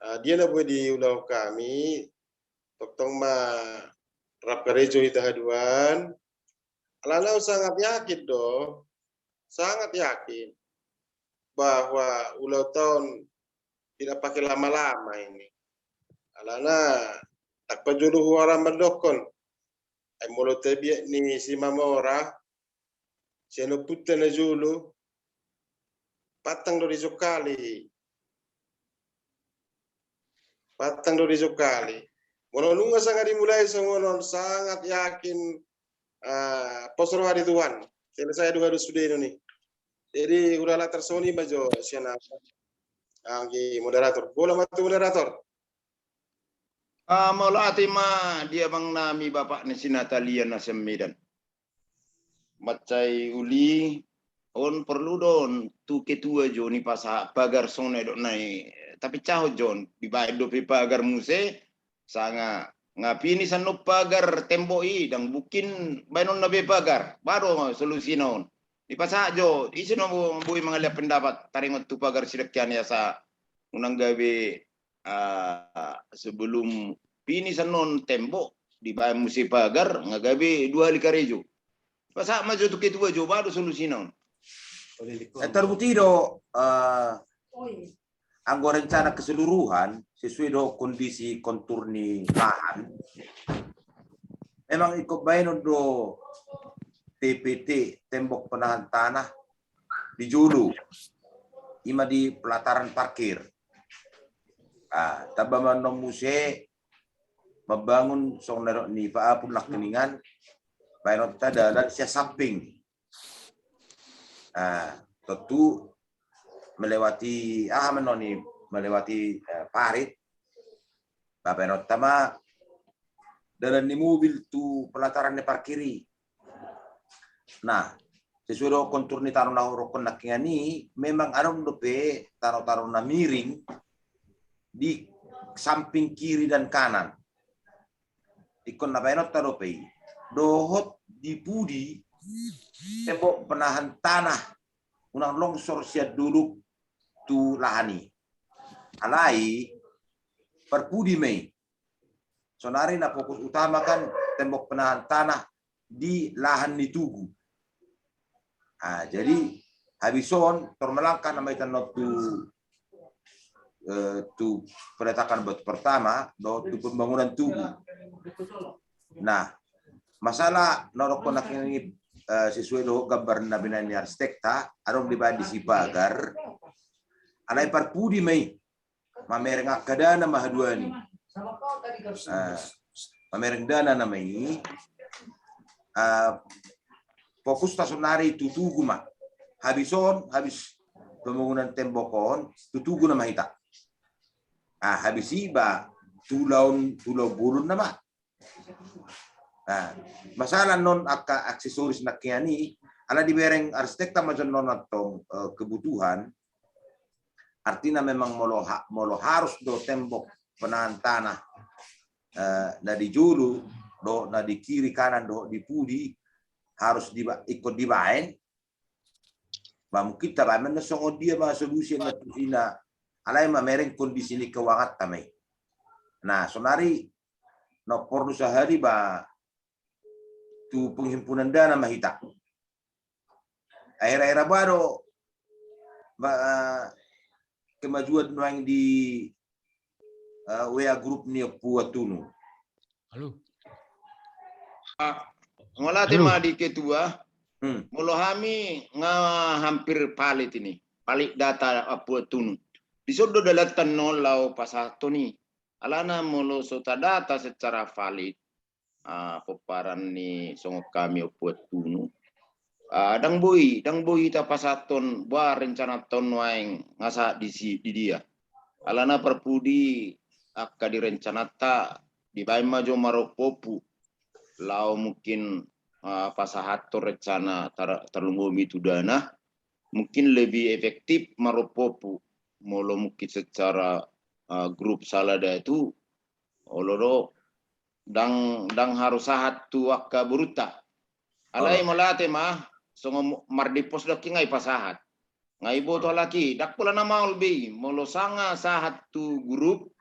ah, dia na boi diulahon hami, tongtong ma rap karejo hita haduan. Alana sangat yakin do, sangat yakin bahwa ulang tahun tidak pakai lama-lama ini. Alana tak pajolo huara mandokkon. Ai molo tabiat ni si Mamora, sian ompunta na jolo, pantang do dijongkali. Pantang do dijongkali. Molo nunga sanga dimulai songon on sangat yakin, ah, pos roha di Tuhan. Selesai do haduan sudena i. Jadi ulala tarsongon i ma jo sian anggi moderator. Bola ma tu moderator. Ah, mauliate ma di abang nami bapak ni si Natalia na sian Medan. Mansai uli on perlu do on tu ketua jo ni pasahat pagar songon na didok na i. Tapi caho jo on dibaen dope pagar muse sanga nga pini sannon pagar tembok i, ndang mungkin baenonna be pagar. Ba do solusina on. Dipasahat jo, ise na bo-, boi mangalean pendapat taringot tu pagar sidengkean i asa unang gabe, ah, sebelum pini sannon tembok dibaen muse pagar nga gabe dua hali karejo. Pasahat ma jo tu ketua jo, ba do solusina on. Eh, tarbuti do, eh, anggo rencana keseluruhan sesuai do kondisi kontur ni lahan. Memang ingkon baenon do T P T, tembok penahan tanah di jolo, ima di pelataran parkir. Ah, tamba ma annon muse mambangun songon na didok ni Pak Apul nangkiningan, baenonta dalan sian samping. Ah, tontu melewati aha ma annon i, melewati, eh, parit. Ba baenonta ma dalan ni mobil tu pelataran ni parkir i. Nah, sesuai do kontur ni tano na hudokkon nangkiningan i, memang adong dope tano-tano na miring di samping kiri dan kanan. Ingkon na baenonta dope i. Dohot di pudi tembok penahan tanah unang longsor sian dolok tu lahan i. Alai parpudi ma i. Sonari na fokus utama kan tembok penahan tanah di lahan ni tugu. Ah, jadi habis on tor melangkah nama hita annon tu, eh, tu peletakan batu pertama dohot tu pembangunan tugu. Nah, masalah na hudokkon nangkiningan i, eh, sesuai dohot gambar na binaen ni arsitekta, adong dibaen disi pagar. Alai parpudi ma i. Mamereng angka dana ma haduan i. Ah, mamereng dana nama i. Ah, fokusta sonari tu tugu ma. Habis on, habis pembangunan tembok on, tu tugu nama hita. Ah, habis i ba tu ulaon, tu ulaon bolon nama. Nah, masalah annon angka aksesoris nangkiningan i, ala dibereng arsitekta ma jo annon antong, eh, kebutuhan. Artina memang molo ha-, molo harus do tembok penahan tanah, eh, na di jolo dohot na di kiri kanan dohot di pudi harus diba-, ingkon dibaen. Ba mungkin tabaen ma annon songon dia ma solusi na tu sina, alai mamereng kondisi ni keuanganta ma i. Nah, sonari na porlu sahali ba tu penghimpunan dana ma hita. Akhir-akhir ba do ba, eh, kemajuan nuaeng di, eh, W A grup ni Ompu Antunu. Halo. Ah, mauliate ma di ketua. Hmm. Molo hami nga hampir palit ini, palit data Ompu Antunu. Dison do dalanta annon laho pasahathon i. Alana molo so tadata secara valid, ah, pomparan ni songon hami Ompu Antunu. Ah, ndang boi, ndang boi tapasahathon ba rencananta on nuaeng nga sahat di si-, di dia. Alana parpudi angka di rencananta dibaen ma jo marompuompu. Laho mungkin, ah, pasahathon rencana tar-, tarlumobi tu dana. Mungkin lebih efektif marompuompu. Molo mungkin secara, ah, grup Sahala Datu, olo do, ndang, ndang harus sahat tu angka borunta. Alai mauliate ma, songon mardimpos do nangkin nga i pasahat. Nga iboto halak i, ndang pola na maol be i, molo sanga sahat tu grup,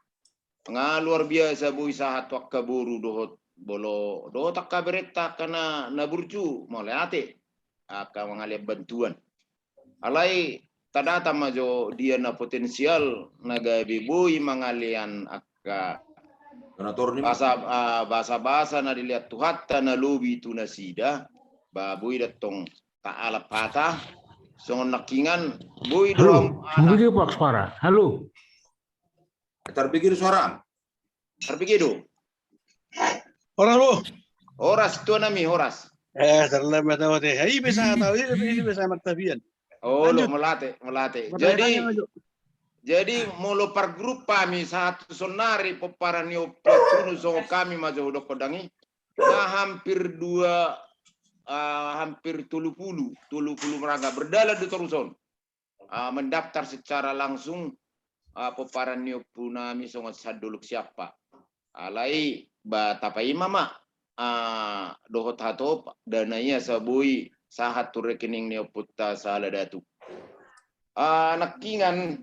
nga luar biasa boi sahat tu angka boru dohot molo, dohot angka berenta angka na, na burju, mauliate. Angka mangalean bantuan. Alai tadata ma jo dia na potensial, na gabe boi mangalean angka basa, ah, basa-basa na dilean Tuhanta na lobi tu nasida, ba boi do tong taalap hata, songon nangkin boi do. Halo, am-, mungkin dia pak suara. Halo. Tarbege do suara. Tarbege do. Horas, Bo. Horas, tuan nami, horas. Eh, terlambat ahu te. Hai, bisa tahu ini, ini bisa martapian. Oh, lo, mauliate, mauliate. Jadi, jadi molo pargrup hami sahat tu saonnari pomparan ni Ompu Antunuk songon hami ma jo hudok hondang i. Nah, hampir dua, ah, hampir tolu pulu, tolu pulu marangka, berdalan do torus on. Ah, mendaftar secara langsung, ah, pomparan ni ompu nami songon sian Dolok Siampa. Alai ba tapaima ma, ah, dohot hatop dana i asa boi sahat tu rekening ni ompunta Sahala Datu. Ah, nangkin,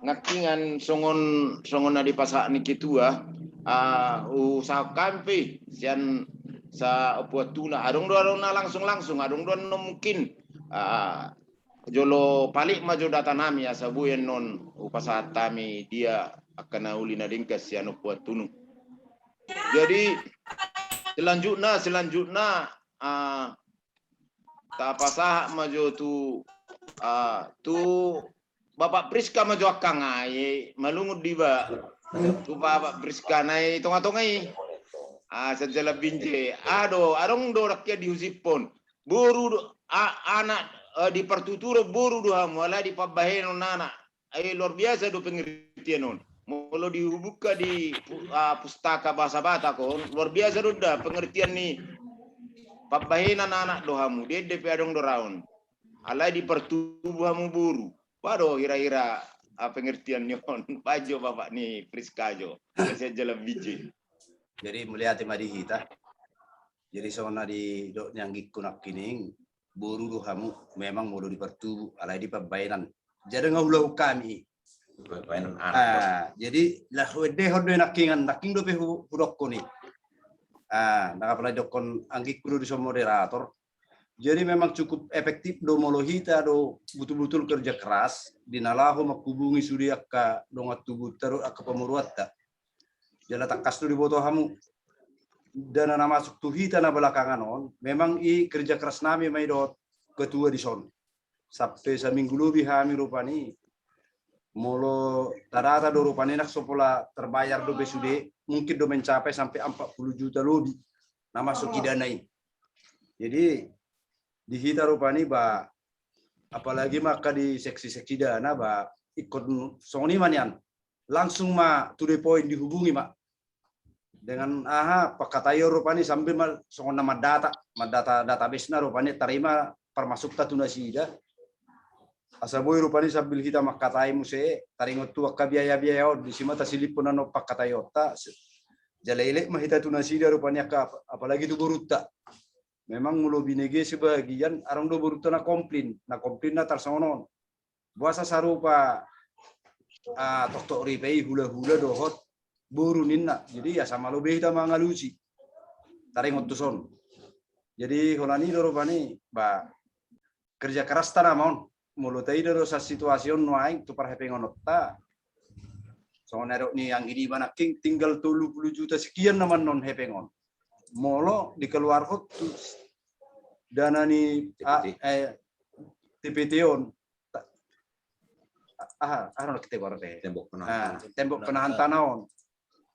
nangkin songon, songon na dipasahat ni ketua, ah, usaha hami pe sian sa Ompu Antunuk, adong do, adong na langsung-langsung, adong do na mungkin, ah, jolo palit ma jo data nami asa boi annon hupasahat hami dia angka na uli na denggan sian Ompu Antunuk. Jadi selanjutna, selanjutna, ah, tapasahat ma jo tu, ah, tu Bapak Priska ma jo angka nga i, malungun diba tu Bapak Priska na i tonga-tonga i. Ah, sian Jalan Binjai. Adong, adong do rakyat di Husipon. Boru do, a-, anak, eh, di partuturon boru do hamu, alai di pambahenan anak. Eh, luar biasa do pengertian on. Molo dibuka di pu-, ah, pustaka bahasa Batak on, luar biasa do da pengertian ni pambahenan anak do hamu, di ende pe adong do ra on. Alai di partubu hamu boru. Bah do hira-hira, ah, pengertian ni on. Baen jo Bapak ni Priska jo. Sian Jalan Binjai. Jadi mauliate ma di hita. Jadi songon na didok ni anggingku nangkining, boru do hamu memang molo di partubu, alai di pambahenan. Jadi nga hulahula hami. Pambahenan anak. Ah, jadi lah hu endehon do i nangkin, nangkin dope hu-, hudokkon i. Ah, nang apalagi dokkon anggingku do dison moderator. Jadi memang cukup efektif do molo hita do betul-betul kerja keras di na laho manghubungi sude angka dongan tubunta dohot angka pamoruonta. Jala tangkas do diboto hamu. Dana na masuk tu hita na belakangan on, memang i kerja keras nami ma i dohot ketua dison. Sampe saminggu lobi hami rupani. Molo tadata do rupani nang so pola terbayar dope sude, mungkin do mencapai sampe empat puluh juta lobi na masuk i dana i. Jadi di hita rupani ba, apalagi ma angka di seksi-seksi dana ba, ingkon songon i ma nian. Langsung ma to the point, dihubungi ma. Dengan aha, pangkataion rupani sambil ma songon na mandata, mandata database na rupani tarima parmasukta tu nasida. Asa boi rupani sambil hita mangkatai muse, taringot tu angka biaya-biaya on, disi ma tasilipon annon pangkataionta. Jala elek ma hita tu nasida rupani angka, apalagi tu borunta. Memang molo binege sebagian, adong do borunta na komplain, na komplain na tarsongon on. Boasa sarupa, ah, toktok ripe i, hulahula dohot boru ninna. Jadi asa malo be hita mangalusi. Taringot tuson. Jadi holan i do rupani, ba, kerja kerasta nama on. Molo taida do sa situasi on nuaeng tu parhepengononta. Songon na didok ni anggi niba nangkin, tinggal tolu puluh juta sekian nama annon hepeng on. Molo dikeluarhon tu dana ni, ah, T P T. Eh, T P T on. Ta-, aha, aha na kita ibaratna? Tembok penahan. Ah, tembok penahan tanah on.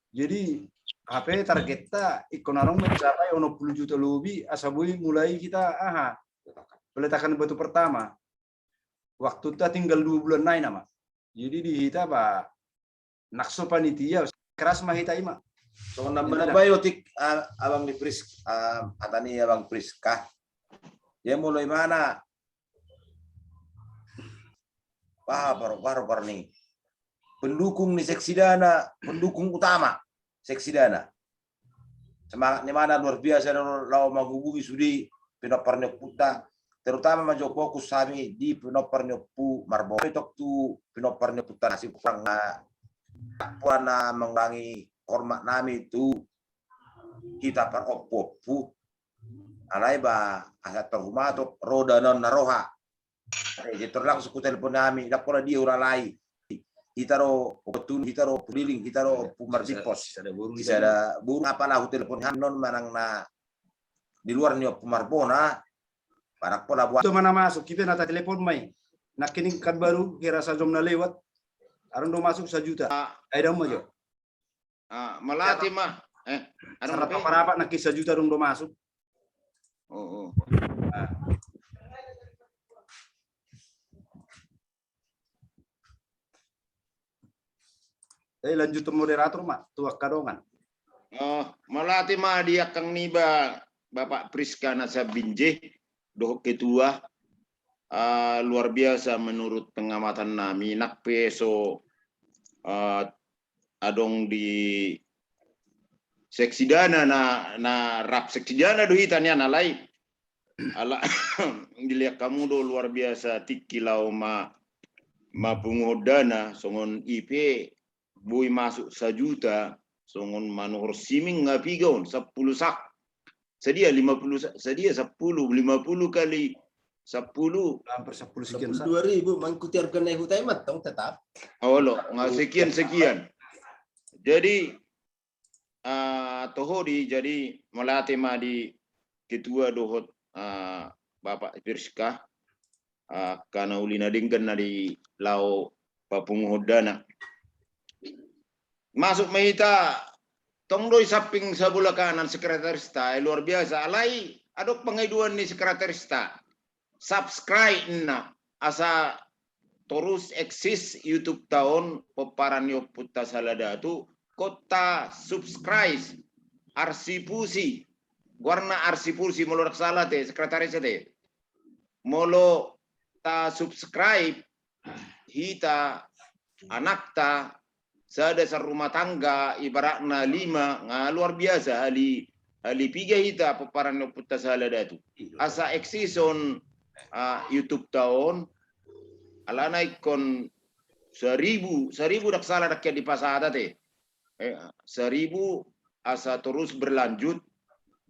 Jadi, hape targetta ingkon adong mencapai onom puluh juta lobi, asa boi mulai kita, aha, peletakan batu pertama. Waktunta tinggal dua bulan nai nama. Jadi di hita ba, nang so panitia, keras ma hita i ma. Songon na manambai otik, ah, abang ni Pris-, ah, hata ni abang Priska. Ia molo imana, bah, baru, baru, baru ni. pendukung ni Seksidana, pendukung utama Seksidana. Semangat ni mana luar biasa laho manghubungi sude pinompar ni ompunta, terutama ma jo fokus hami di pinompar ni Ompu Marbona. Tong tu pinompar ni ompunta na singkang na pola na mengurangi hormat nami tu hita parompu-ompu. Alai ba asa tarhumatok roda na roha. Jadi terlangsung ku telepon nami, ndang pola dia uralai. Hita do Ompu Tun, hita do Ompu Liling, hita do Ompu Mardimpos. Sada boru apa lahu telepon hami non manang na di luar ni Ompu Marbona. Barak pola buat. Itu mana masuk, kita nata telepon mai. Nangkining kan baru kira sajom na lewat. Adong do masuk sajuta. Ai dong ma jo. Ah, mauliate ma. Eh, adong sarapat parapat nangkin sajuta adong do masuk. Oh, oh. Eh, lanjut moderator ma tu angka dongan. Oh, mauliate ma di angkang niba Bapak Priska na sabinje dohot ketua. Ah, luar biasa menurut pengamatan nami, nang pe so, ah, adong di Seksidana na, na rap Seksidana do hita nian alai. Ala dilehon hamu do luar biasa tingki laho ma, mapunguhon dana songon i pe boi masuk sajuta songon manuhor siming nga piga on, sampulu sak. Sadia lima puluh sa-, sadia sampulu, lima puluh kali sampulu. Hampir sampulu sekian sak. Dua ribu mengikuti organ hutai mantong tetap. Olo, nga sekian-sekian. Jadi, ah, toho di, jadi mauliate ma di ketua dohot, ah, Bapak Priska, ah, angka na uli na denggan na di laho papunguhon dana. Masuk ma hita tong do di samping sabola kanan sekretarista, eh, luar biasa. Alai adong pangidoan ni sekretarista. Subscribe na asa torus eksis YouTube ta on pomparan ni ompunta Sahala Datu, ingkon ta subscribe Arsipusi, goarna Arsipusi molo ndang salah te, sekretaris te. Molo ta subscribe hita anakta sada sarumah tangga ibaratna lima, nga luar biasa, hali, hali piga hita pomparan ni ompunta Sahala Datu. Asa eksis on, ah, YouTube ta on, alana ingkon saribu, saribu ndang salah ndang dipasahat te. Eh, saribu asa torus berlanjut,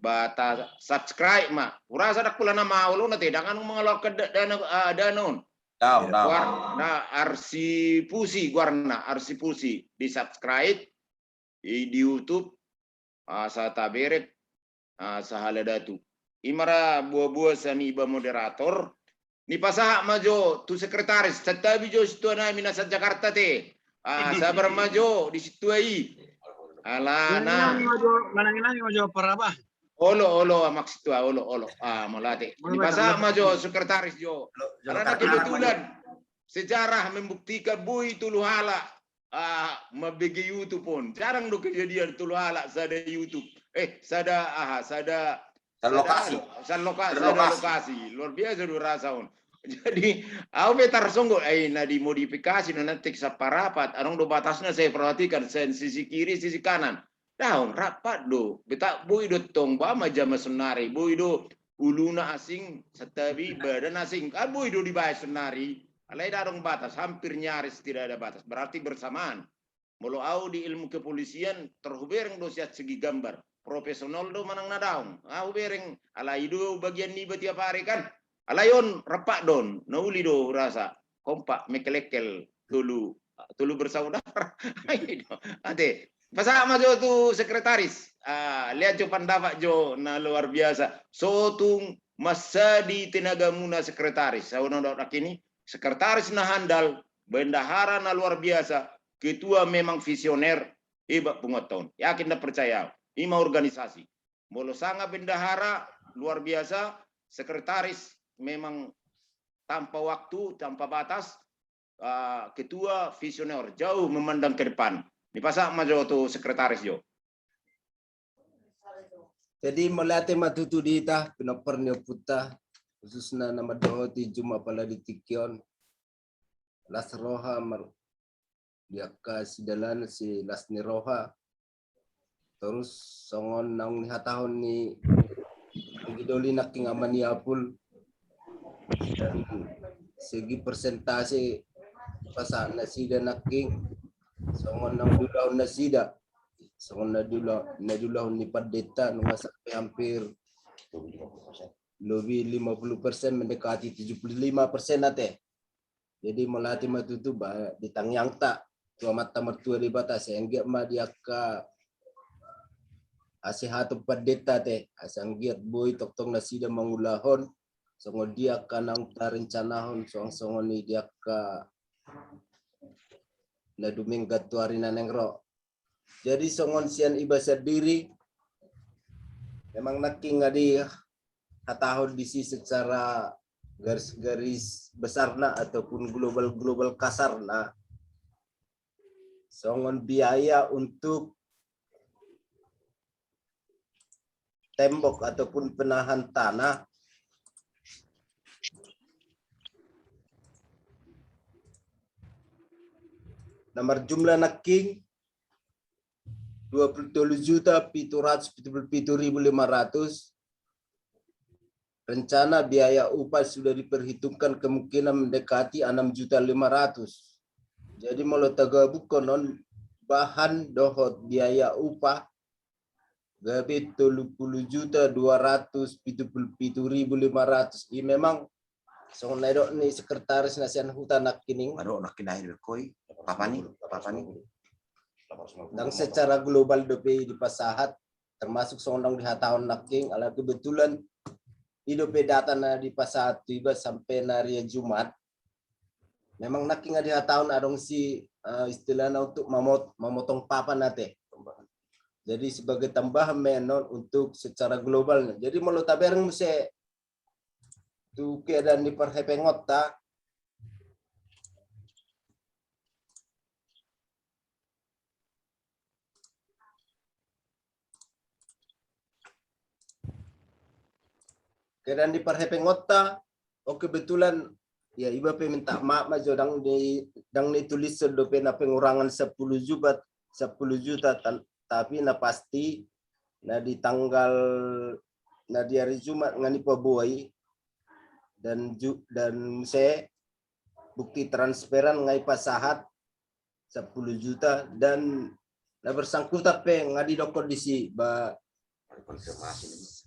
ba ta subscribe ma. Hurasa ndang pola na maol on te, ndang adong mangalaho da-, dana, ah, dana on. Daong, daong. Goarna Arsipusi, goarna Arsipusi, di subscribe di, di YouTube, asa taberek, ah, Sahala Datu. I ma ra boa-boa sian iba moderator. Nipasahat ma jo tu sekretaris, santabi jo sintua nami na sian Jakarta te. Ah, sabar ma jo di sintua i. Alana. Manangi nami ma jo, manangi nami ma jo paraba. Olo, olo, maksud tua, olo, olo. Ah, mauliate. Nipasahat ma jo sekretaris jo. Karena kebetulan sejarah membuktikan boi tolu halak, ah, mambege YouTube on. Jarang do kejadian tolu halak sada YouTube. Eh, sada, aha, sada, sada lokasi. Sada lokasi. Luar biasa do rasa on. Jadi, au pe tarsonggot, ai na dimodifikasi na nanti saparapat. Adong do batasna, saya perhatikan, sen sisi kiri, sisi kanan. Daong, rap do. Beta boi do tong ba ma jama sonari. Boi do uluna asing, santabi badan asing. Ah, boi do dibaen sonari. Alai ndang adong batas, hampir nyaris tidak ada batas. Berarti bersamaan. Molo au di ilmu kepolisian, tar hubereng do sian segi gambar. Profesional do manang na daong. Ah, hubereng, alai do bagian niba tiap hari kan. Alai on, rap do on, na uli do hurasa. Kompak, mengkelengkel, tolu, tolu bersaudara. Ate, pasahat ma jo tu sekretaris. Ah, lihat jo pandapat jo na luar biasa. So tung mansadi tenagamuna sekretaris. Sauna dok ini, sekretaris na handal, bendahara na luar biasa, ketua memang visioner, hebat punguanta on. Yakin dan percaya, i ma organisasi. Molo sanga bendahara luar biasa, sekretaris memang tanpa waktu, tanpa batas, ah, ketua visioner, jauh memandang ke depan. Nipasahat ma jo tu sekretaris jo. Jadi mauliate ma tutu di hita, pinompar ni ompunta, khususna na mandohoti jumpa pala di tingki on. Las roha mar-, di angka sidalan si las ni roha. Torus songon naung nihatahon ni anggi doli nangkin ama ni Apul, dan segi persentase pasahat nasida nangkin songon naung diulahon nasida, songon na diula-, na diulahon ni pandita nunga sampai hampir lobi lima puluh persen, mendekati tujuh puluh lima persen ate. Jadi molo hata ma tutu ba di tangiangta tu Amanta Martua Debata, sai anggiat ma di angka hasehaton pandita ate, asa anggiat boi tongtong nasida mangulahon songon dia angka naung tarencanahon, songon, songon i di angka na dumenggan tu ari na naeng ro. Jadi songon sian iba sandiri, memang nangkin nga dihatahon disi secara garis-garis besarna ataupun global-global kasarna, songon biaya untuk tembok ataupun penahan tanah. Na marjumlah nangkin dua puluh tolu juta pitu ratus pitu puluh pitu ribu lima ratus. Rencana biaya upah sudah diperhitungkan kemungkinan mendekati enam juta lima ratus. Jadi molo tagabukkon on bahan dohot biaya upah, gabe tolu puluh juta dua ratus pitu puluh pitu ribu lima ratus. I memang songon na didok ni sekretaris na sian huta nangkining. Aduh, nangkin aja dikoi. Apa ni? Apa ni? Ndang secara global dope dipasahat, termasuk songon naung dihatahon nangkin, ala kebetulan i dope data na dipasahat tu iba sampai na ari Jumat. Memang nangkin nga dihatahon adong si, eh, istilahna untuk mamot-, mamotong papan ate. Jadi sebagai tambahan menon untuk secara global. Jadi molo tabereng muse tu keadaan di parhepengonta, keadaan di parhepengonta, oh, kebetulan, ya, iba pe minta maaf ma jo, ndang di, ndang ni tulis dope na pengurangan sepuluh juta, sepuluh juta, tan-, tapi na pasti na di tanggal, na di ari Jumat nga ni paboa i, dan ju-, dan muse bukti transferan nga i pasahat sepuluh juta, dan na bersangkutan pe nga didokkon disi ba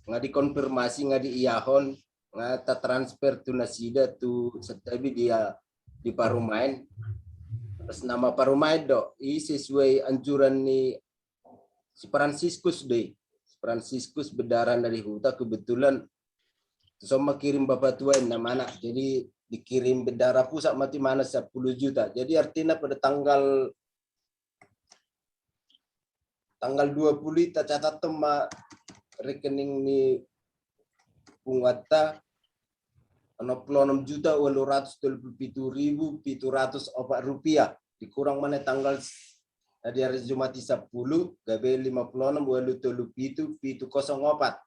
nga dikonfirmasi, nga diiahon, nga tatransfer tu nasida tu, santabi dia di parumaen. Atas nama parumaen do i, sesuai anjuran ni si Franciscus do i. Si Franciscus bendahara na di huta, kebetulan tu son ma kirim bapatua inna ma anak. Jadi dikirim bendahara pusat ma tu ibana sepuluh juta. Jadi artina pada tanggal, tanggal dua puluh i tacatat ma rekening ni punguanta, onom puluh onom juta ualu ratus tolu puluh pitu ribu pitu ratus opat rupiah. Dikurang ma na tanggal s-, na di ari Jumat i sepuluh, gabe lima puluh onom ualu tolu pitu pitu kosong opat.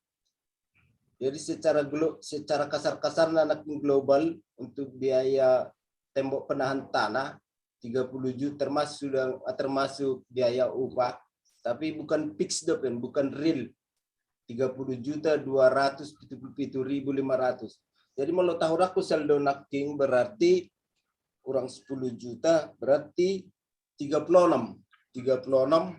Jadi secara glo-, secara kasar-kasarna nangkin global untuk biaya tembok penahan tanah tiga puluh juta, termasuk sudah, termasuk biaya upah, tapi bukan fix dope, bukan real. Tiga puluh juta dua ratus pitu puluh pitu ribu lima ratus. Jadi molo tahurangku saldo nangkin berarti kurang sepuluh juta, berarti tiga puluh enam, tiga puluh enam,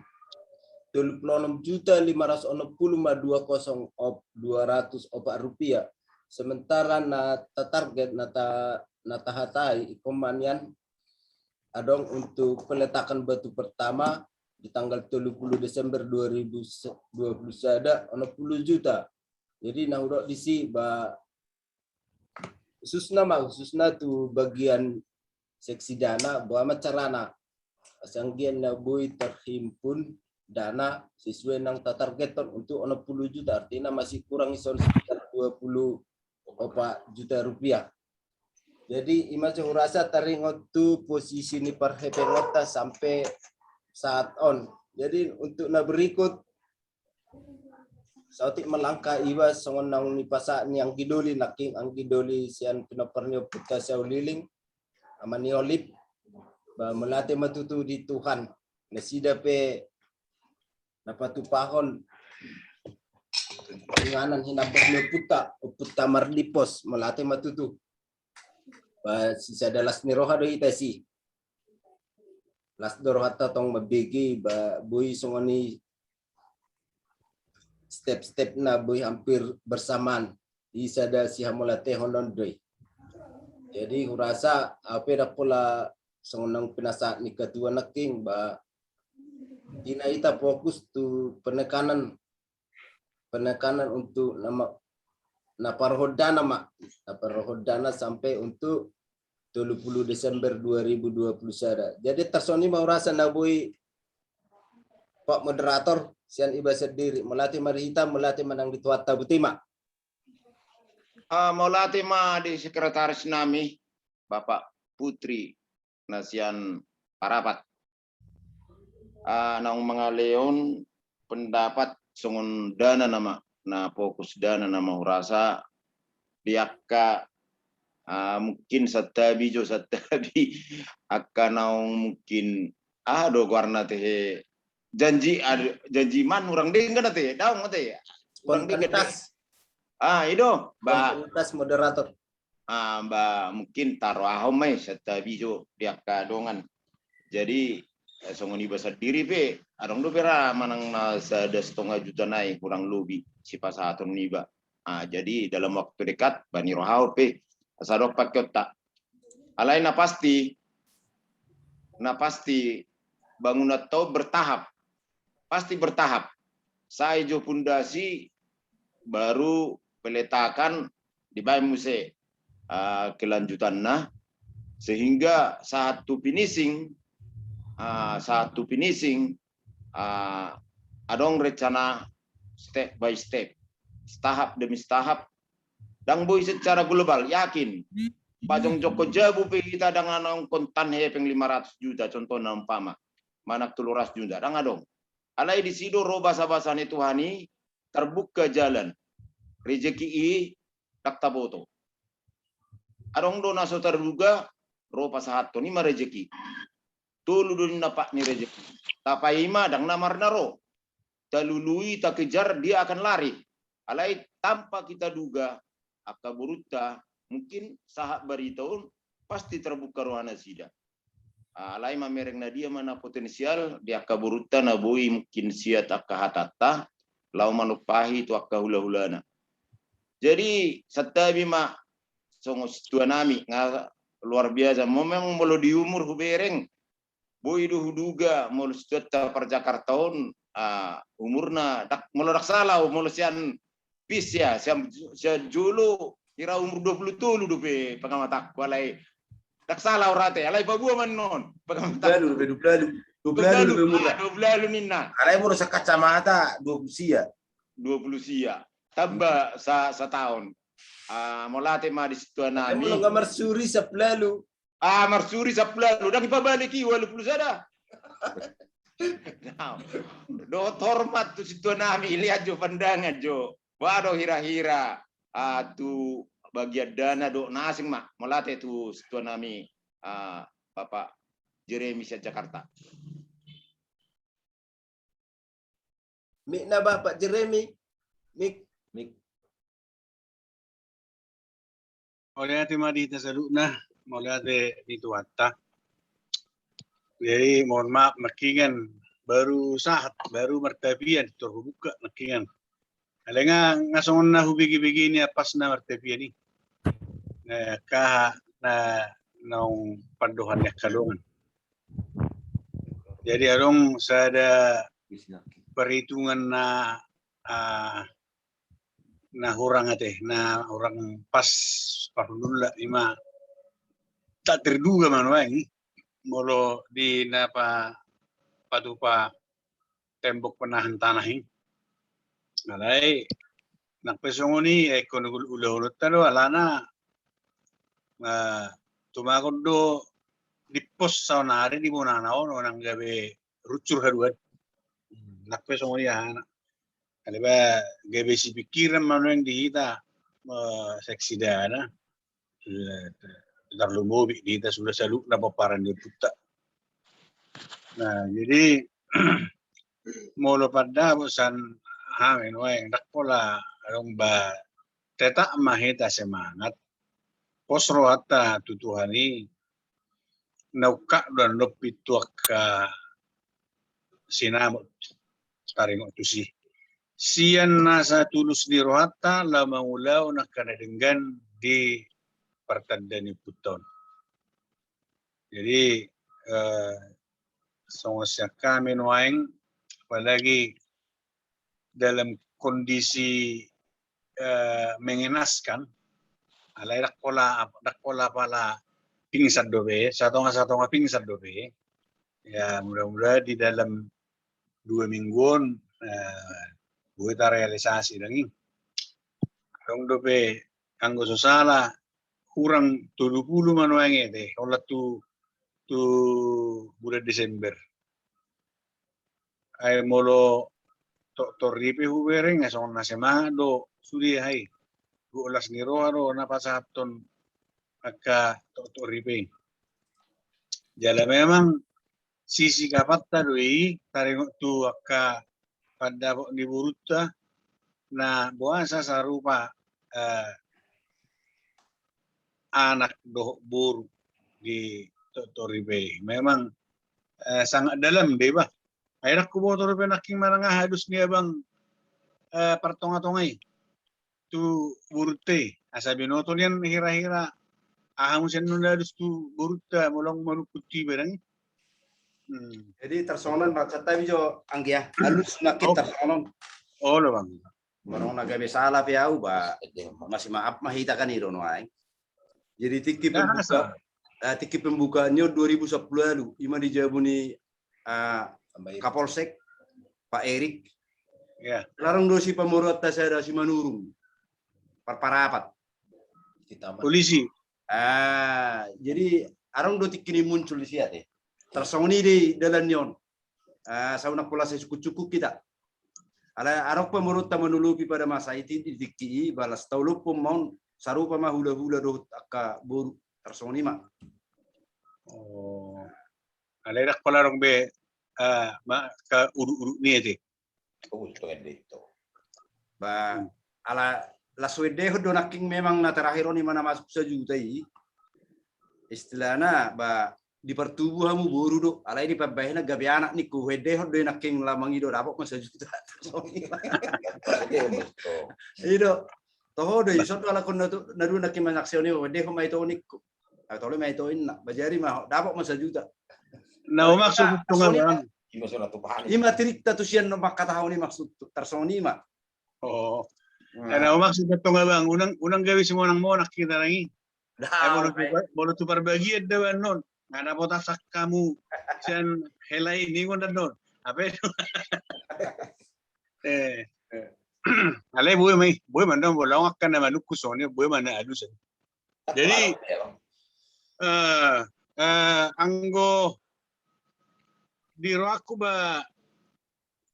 tolu puluh enam juta lima ratus onom puluh ma dua kosong op-, dua ratus opat rupiah. Sementara na tatarget, na ta-, na tahatai ingkon ma nian adong untuk peletakan batu pertama di tanggal tolu puluh Desember dua ribu dua puluh sada, onom puluh juta. Jadi na hudok disi ba khususna ma, khususna tu bagian seksi dana, boha ma carana asa anggiat na boi terhimpun dana sesuai naung tatargeton untuk onom puluh juta, artina masih kurang ison sekitar dua puluh opat juta rupiah. Jadi ima jo hurasa taringot tu posisi ni parhepengonta sampai saat on. Jadi untuk na berikut, saotik ma langkah iba songon naung nipasahat ni anggi doli nangkin, anggi doli sian pinompar ni ompunta Siauliling, ama ni Olip. Ba, mauliate ma tutu di Tuhan. Nasida pe na patupahon inganan hinambas ni ompunta, ompunta Marlipos, mauliate ma tutu. Ba, sisada las ni roha do hita disi. Las do rohanta tong mambege, ba, boi songon i step-step na boi hampir bersamaan. Di sada sihamauliatehonon do i. Jadi hurasa au pe ndang pola songon na pinasahat ni ketua nangkin, ba, intina hita fokus tu penekanan, penekanan untuk nama, na parhon dana ma, na parhon dana sampai untuk tolu pulu Desember dua ribu dua pulu sada. Jadi tarsongon i ma hurasa na boi, Pak Moderator, sian iba sendiri. Mauliate ma di hita, mauliate ma nang di Tuhanta, boti ma. Ah, mauliate ma di sekretaris nami, Bapak Putri, na sian Parapat. Ah, naung mangalehon pendapat songon dana nama, na fokus dana nama hurasa di angka, ah, mungkin santabi jo, santabi angka naung mungkin, ah, do goarna tehe, janji, ah, janji man hurang denggan ate, daong ate. Hurang denggan. Spontanitas. Ah, i do, ba. Spontanitas moderator. Ah, ba, mungkin taroahon ma i santabi jo di angka dongan. Jadi, eh, songon iba sandiri pe, adong dope ra manang na sada setengah juta nai kurang lobi sipasahaton niba. Ah, jadi dalam waktu dekat, ba nirohahon pe, asa adong pangkeonta. Alai na pasti, na pasti bangunanta on bertahap. Pasti bertahap. Sai jo pondasi, baru peletakan, dibaen muse, ah, kelanjutanna, sehingga sahat tu finishing, ah, sahat tu finishing, ah, adong rencana step by step, setahap demi setahap, ndang boi secara global, yakin. Pajongjongkon jabu pe hita ndang na naung kontan hepeng lima ratus juta, contohna umpama, manang tolu ratus juta, ndang adong. Alai disi do ro basabasa ni Tuhan i, terbuka jalan. Rejeki i ndang taboto. Adong do na so terduga, ro pasahathon i ma rejeki. Tolu do ninna pat ni rejeki. Tapaima ndang na marna ro. Talului, takejar, dia akan lari. Alai tanpa kita duga, angka borunta, mungkin sahat barita on, pasti terbuka roha nasida. Ah, alai mamereng na dia ma na potensial di angka borunta na boi mungkin siat angka hatanta, laho manumpahi tu angka hulahulana. Jadi, santabi ma songon situa nami, nga luar biasa. Memang molo di umur hubereng, boi do huduga molo situanta par Jakarta on, ah, umurna, dak, molo dak salah, molo sian pis ya, sian, sian jolo, kira umur dua pulu tolu dope pangamatanku, alai dak salah au rate, alai paboa ma annon pangamatanku. Dua pulu tolu dope, dua pulu tolu. Dua pulu tolu, dua pulu tolu, ah, umurna. Dua pulu tolu ninna. Alai molo sian kacamata, dua pulu sia. Dua pulu sia. Tambah sa-, sataon. Ah, mauliate ma di situa nami. Molo nga marsuri sampulu. Ah, marsuri sampulu, ndang dipabalik i ualu pulu sada. Nah, dohot hormat tu situa nami, lihat jo pandangan jo. Ba do hira-hira, ah, tu bagian dana dohot na asing ma. Mauliate tu situa nami, ah, Bapak Jeremy sian Jakarta. Mik na Bapak Jeremy. Mik. Mik. Mauliate ma di hita saluhutna, mauliate di Tuhanta. Jadi, mohon maaf, nangkiningan baru sahat, baru martapian, tor hubuka nangkiningan. Alai nga, nga songon na hubege-bege ni apasna martapian i. Na, ka, na, naung pandohan ni angka dongan. Jadi, adong sada perhitungan na, ah, na hurang ate, na hurang pas parhundulna, ima tak terduga ma nuaeng, molo di na pa-, patupa tembok penahan tanah i. Alai, nang pe songon i, eh, ingkon ul-, ulahononta do, alana, eh, tumagon do dipos saonari di bonana on, unang gabe rucur haduan. Hmm, nang pe songon i ahana. Alai ba gabe sipingkiran ma nuaeng di hita, eh, saksi dana. Eh, tarlumobi di hita suda saluhutna pomparan ni ompunta. Nah, jadi molo pandapot sian hami nuaeng, ndang pola adong ba, tetap ma hita semangat. Pos rohanta tu Tuhan i, na ungkap do annon pintu angka sinamot taringot tusi. Sian nasa tulus ni rohanta laho mangulahon angka na denggan di partanda ni ompunta on. Jadi, eh, songon sian hami nuaeng, apalagi dalam kondisi, eh, mengenaskan, alai ndang pola, ndang pola pala pingsan dope, satonga-satonga pingsan dope. Ya, mudah-mudahan di dalam dua minggu on, eh, boi tarealisasi dang i. Adong dope, anggo so sala, hurang tolu pulu ma nuaeng i, te, holan tu, tu bulan Desember. Ai molo Doktor Ripe hubereng, ai songon na semangat do sude, ai gok las ni roha do na pasahathon angka Doktor Ripe. Jala memang sisikaphanta do i taringot tu angka pandapot ni borunta, na boasa sarupa, eh, anak dohot boru di Doktor Ripe i. Memang, eh, sangat dalam do i bah. Ai ndang huboto dope nangkin manang aha alus ni abang, eh, partonga-tonga i tu borunta i. Asa binoto nian hira-hira aha muse annon na alus tu borunta molo manungkun tu iba dang i. Hmm. Jadi tarsongon on, maksud hami jo, Anggi, ya, alus nangkin tarsongon on. Olo, Bang. Molo na gabe sala pe au, bah, masih maaf ma hita kan i do nuaeng. Jadi tingki pembuka, eh, tingki pembukaan ni on dua ribu sampulu ualu, ima di jabu ni, eh, Kapolsek, Pak Erik. Ya. Larang do si pamoruonta sada si Manurung. Parparapat. Polisi. Ah, jadi adong do tingki ni muncul di sia te. Tarsongon i do dalan ni on. Ah, sai unang pola sai sungkun-sungkun hita. Ala adong pamoruonta manolopi pada masa i, di tingki i, bah las taolophon ma on, sarupa ma hula-hula dohot angka boru, tarsongon i ma. Oh. Alai ndang pola adong be, ah, ma, angka udut-udut ni i te. Bah, ala las huendehon do nangkin memang na terakhir on ima na masuk sajuta i. Istilahna, bah, di partubu hamu boru do, alai di pambahenan gabe anak ningku, huendehon do i nangkin, laho mangido dapot ma sajuta. I do. Toho do i, ison do halak on na dua nangkin manyaksihon i, huendehon ma ito ningku. Tole ma ito inna, bah jadi ma dapot ma sajuta. Na humaksud tonga, Bang. Ima trikta tu sian na mangkatahon i, maksud tarsongon i ma. Oh. Na humaksud tonga, Bang, unang, unang gabe simonang-monang hita dang i. Molo tu parbagian do annon, nga dapotan hamu sian hela i ningon annon. Apa i? Eh. Alai boi ma i, boi ma annon, molo angka na manungkun songon i, boi ma na alus. Jadi, eh, eh, anggo di rohangku, bah,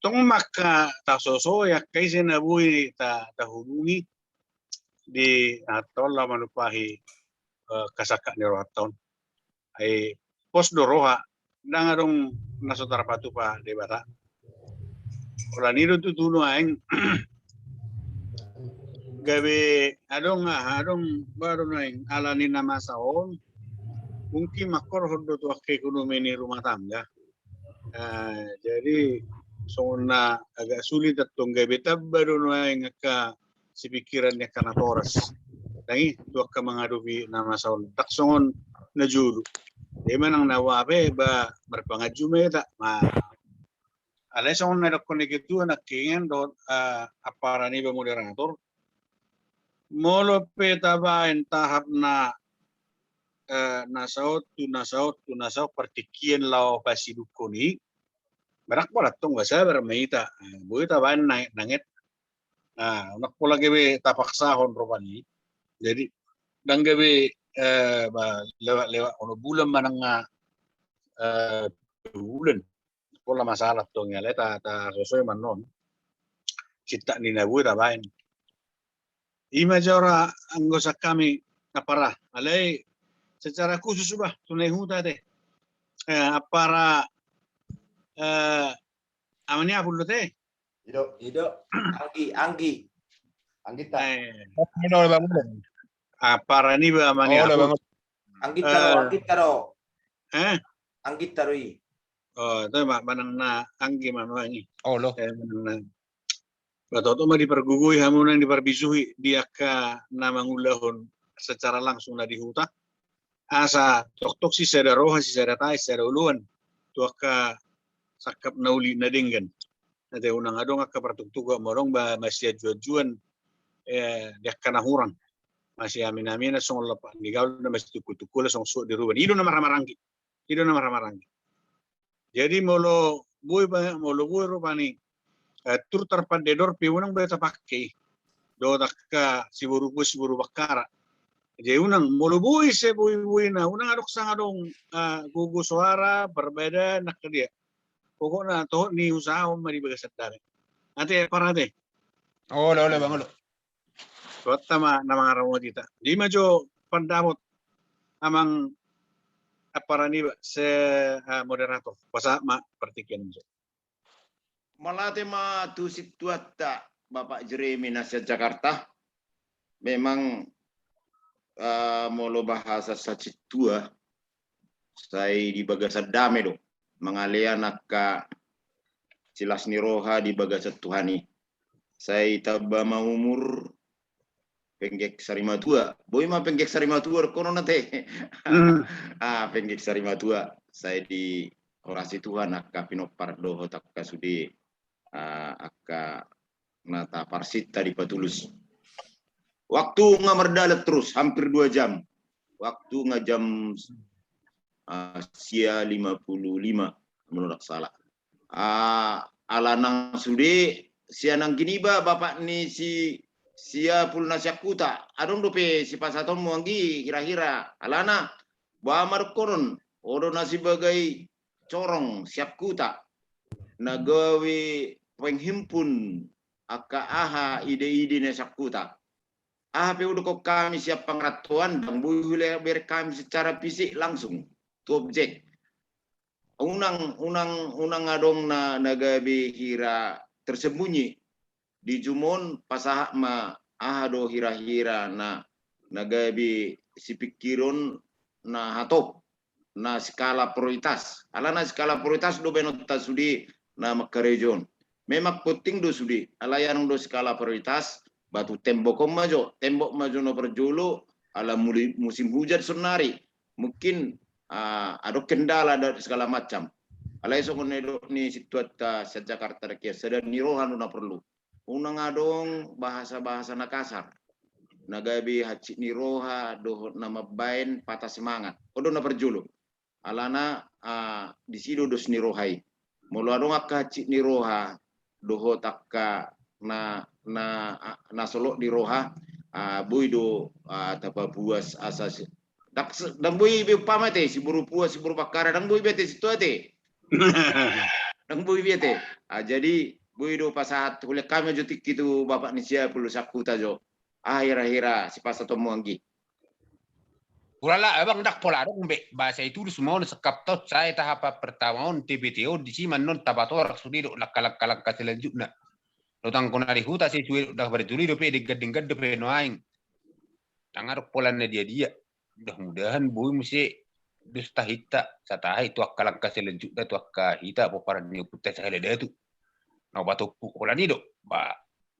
tong ma angka tasosoi angka ise na boi ta, tahubungi di, ah, tong laho manumpahi, eh, kasangkap ni rohanta on. Ai pos do roha, ndang adong na so tarpatupa Debata. Holan i do tutu nuaeng, gabe adong, ah, adong baru nuaeng ala ni na masa on, mungkin mangkorhon do tu angka ekonomi ni rumah tangga. Ah, jadi songon na agak sulit antong, gabe tamba do nuaeng angka sipikiran ni angka natoras. Dang i tu angka mangadopi na masa on, ndang songon na jolo. Jadi manang na boha pe, bah, marpanganju ma hita. Alai songon na didokkon ni ketua nangkin dohot, eh, ampara niba moderator, molo pe tabaen tahap na, eh, na saut tu na saut tu na saut partingkian laho pasidukkon i, ndang pola antong, bah, sabar ma hita. Eh, boi tabaen nanget-nanget. Nah, ndang pola gabe tapaksahon rupani. Jadi ndang gabe, eh, bah, lewat-lewat onom bulan manang, eh, dua bulan. Pola masalah tong i, alai ta, tasosoi ma annon. Sintak ni na boi tabaen. Ima jora anggo sian hami ampara, alai secara khusus, bah, tu na di huta te. Eh, ampara Eh, Amang Apul do te? Ido. Ido. Anggi, Anggi. Anggita. Eh. Olo, Bang Olo. Aparan iba Amang Apul. Anggita do, Anggita do. Eh? Anggita do i. Oh, itu ma, manang na Anggi ma manang i. Olo. Eh, manang na. Ba toto ma dipargogoi hamu nang diparbisuhi di angka na mangulahon secara langsung na di huta. Asa toktok sisada roha, sisada tahi, sisada oloan tu angka sangkap na uli na denggan. Ate unang adong angka partuktukan, adong ba masianjuanjuan, eh, di angka na hurang. Masiaminaminan songon lompa ni gaul na masitungkutungkulan songon suhut di ruban. I do na marhamaranggi. I do na marhamaranggi. Jadi molo boi, molo boi rupani, eh, tur tarpandedor pe unang be tapake i. Dohot angka siboru pua, siboru bakkara. Jadi unang, molo boi se boi-boi na unang adong sanga adong, eh, gogo soara, parbada, nangkadia. Pokokna tohot ni usaha on ma di bagasan dame. Ate, Apul ate. Olo, olo, Bang Olo. Suatta ma na mangaramoti hita. Di ma jo pandapot Amang Apul niba se, eh, moderator. Pasahat ma partingkian jo. Mauliate ma tu situatta Bapak Jeremy na sian Jakarta. Memang, eh, molo bahasa sasintongna sai di bagasan dame do. Mangalean angka silas ni roha di bagasan Tuhan i. Sai tamba ma umur, penggeng sari matua. Boi ma penggeng sari matua dohonon ate. Hmm. Ah, penggeng sari matua. Sai diorasi Tuhan angka pinompar dohot angka sude, ah, angka na taparsinta di Patulus. Waktu nga mardalan terus, hampir dua jam. Waktu nga jam, ah, sia lima puluh lima, molo ndak salah. Ah, alana sude sian anggi niba, bapak ni si, si Apul na sian huta. Adong dope sipasahatonmu anggi hira-hira. Alana, boha ma dohonon, on do na sibagai corong sian huta. Na gabe penghimpun angka aha ide-ide na sian huta. Aha pe hudokhon hami sian pangarantoan, ndang boi hubereng hami secara fisik langsung tu objek. Unang, unang, unang adong na, na gabe hira tersembunyi. Di jumon pasahat ma aha do hira-hira na, na gabe sipingkiron na hatop. Na skala prioritas. Alana skala prioritas do baenonta sude na mangkarejo on. Memang penting do sude, alai adong do skala prioritas, ba tu tembok on ma jo, tembok ma jo na parjolo, ala muli-, musim hujan saonari. Mungkin, ah, adong kendala dan segala macam. Alai songon na nidok ni situatta sian Jakarta, denggan sada ni roha do na porlu. Unang adong bahasa-bahasa na kasar. Na gabe hansit ni roha dohot na mambaen patah semangat. On do na parjolo. Alana, ah, disi do dos ni roha i. Molo adong angka hansit ni roha dohot angka na, na, ah, na solot di roha, ah, boi do, ah, tapabuas asa si-, ndang se-, ndang boi be umpama ate, siboru pua, siboru bakkara, ndang boi be ate sintua ate. Ndang boi be ate. Ah, jadi boi do pasahat, hulean hami jo tingki tu bapak ni si Apul sian huta jo. Ah, hira-hira sipasahatonmu anggi. Ulala, abang, ndang pola adong be, ba sai tulus ma on sangkapta on, sai tahap pertama on, T B T on, disi ma annon tapatorang sude dohot langkah-langkah selanjutna. Dohot anggo na di huta sai sude dohot na parjolo i dope, denggan-denggan dope nuaeng. Ndang adong pola na dia-dia. Mudah-mudahan boi muse dos tahinta, sai tahi tu angka langkah selanjutna, tu angka hita pomparan ni ompunta sahali datu. Na patompu holan i do, ba,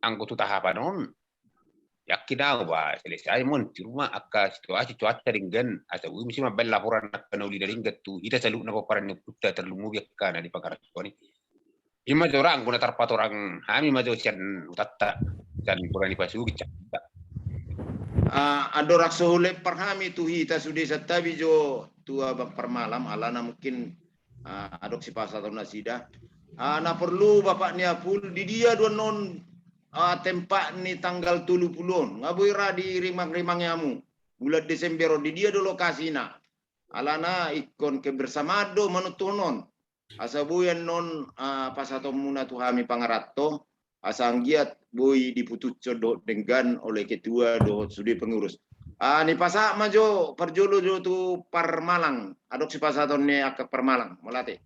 anggo tu tahapan on, yakin au ba selesai ma on, cuma angka situasi cuaca denggan, asa boi muse mambaen laporan angka na uli na denggan tu hita saluhutna pomparan ni ompunta, tarlumobi angka na di pangarantoan i. I ma jo ra anggo na tarpatorang hami ma jo sian hutanta, sian Boru ni Pasogit, sian huta. Ah, andorang so hulean hami tu hita sude, santabi jo tu abang parmalam, alana mungkin, ah, adong sipasahaton nasida. Ah, na porlu bapak ni Apul, di dia do annon, ah, tempat ni tanggal tolu pulu on, nga boi ra dirimang-rimangi hamu. Bulan Desember on, di dia do lokasina. Alana ingkon kebersamaan do manontuhon on. Asa boi annon, ah, pasahatonmuna tu hami pangaranto, asa anggiat boi diputushon dohot denggan oleh ketua dohot sude pengurus. Ah, nipasahat ma jo parjolo jo tu parmalang, adong sipasahaton ni angka parmalang, mauliate.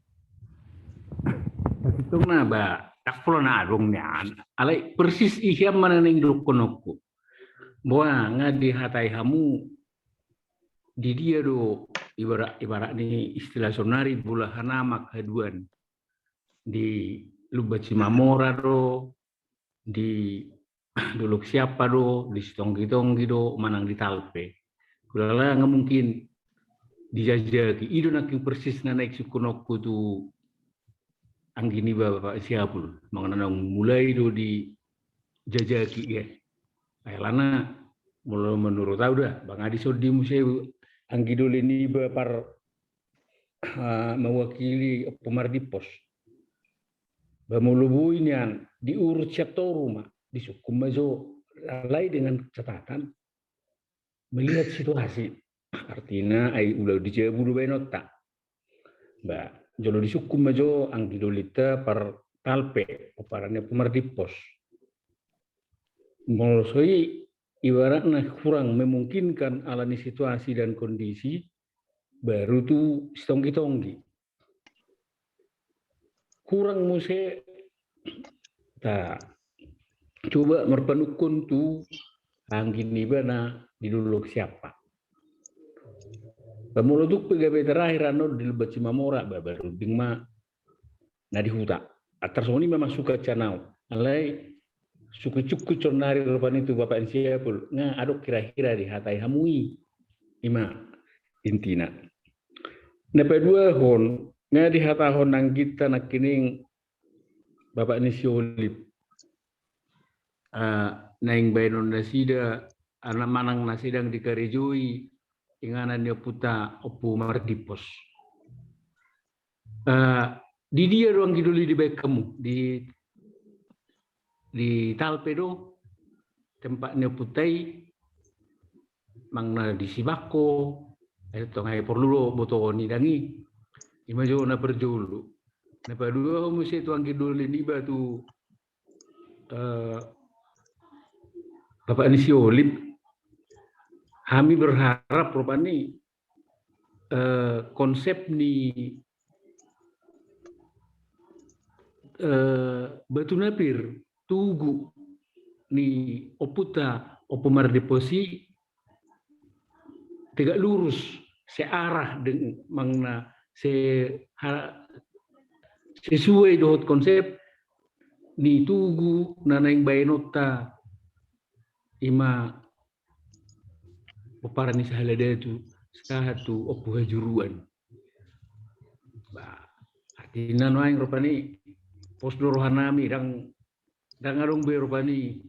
Dong na ba, tak pola na adong nian. Alai persis i hian ma na naeng dohononku. Boa, nga dihatai hamu, di dia do ibarat, ibarat ni istilah sonari bulahan amak haduan. Di Lumban Simamora do, di Dolok Siapa do, di Sitonggi-tonggi do, manang di Talpe. Hulala nga mungkin dijajaki. I do nangkin persis na naeng sungkunonku tu anggi niba Bapak Siapul. Manang na mulai do dijajaki ya. Ai alana molo menurut au da, ba nga disondi muse anggi doli niba par, ah, mewakili Ompu Mardimpos. Ba molo boi nian diurut sian toru ma, disungkun ma jo, alai dengan catatan melihat situasi. Artina ai ulaon di jabu do baenonta. Ba jolo disungkun ma jo anggi dolinta par Talpe, pomparan ni Ompu Mardimpos. Molo so i ibaratna kurang memungkinkan alani situasi dan kondisi, baru tu Sitonggi-tonggi. Kurang muse ta coba marpanungkun tu anggi niba na di Dolok Siapa. Ba molo tung pe gabe terakhir annon di Lumban Simamora, ba barunding ma na di huta. Antar songon i ma masukan sian au. Alai sungkun-sungkun sonari rupani tu Bapak ni Siapul, nga adong kira-kira dihatai hamu i. I ma intina. Na paduahon, nga dihatahon angginta nangkining Bapak ni si Olip. Ah, naeng baenon nasida, anak manang na sedang dikarejoi inganan ni ompunta Ompu Mardimpos. Ah, di dia do anggi doli dibaen hamu? Di, di Talpe do tempat ni ompunta i, manang na di Sibako, ai tong ai porlu do botoon i dang i. I ma jo na parjolo. Na paduahon muse tu anggi doli niba tu eh, Bapak ni si Olip, hami berharap rupani, eh, konsep ni, eh, batu napir tugu ni ompunta Ompu Mardimpos i tegak lurus, searah deng-, manang na se-, ha-, sesuai dohot konsep ni tugu na naeng baenonta, i ma pomparan ni sahala datu sahat tu Ompu Hajuruan. Ba, artina nuaeng rupani pos do rohanami, dang, dang adong be rupani.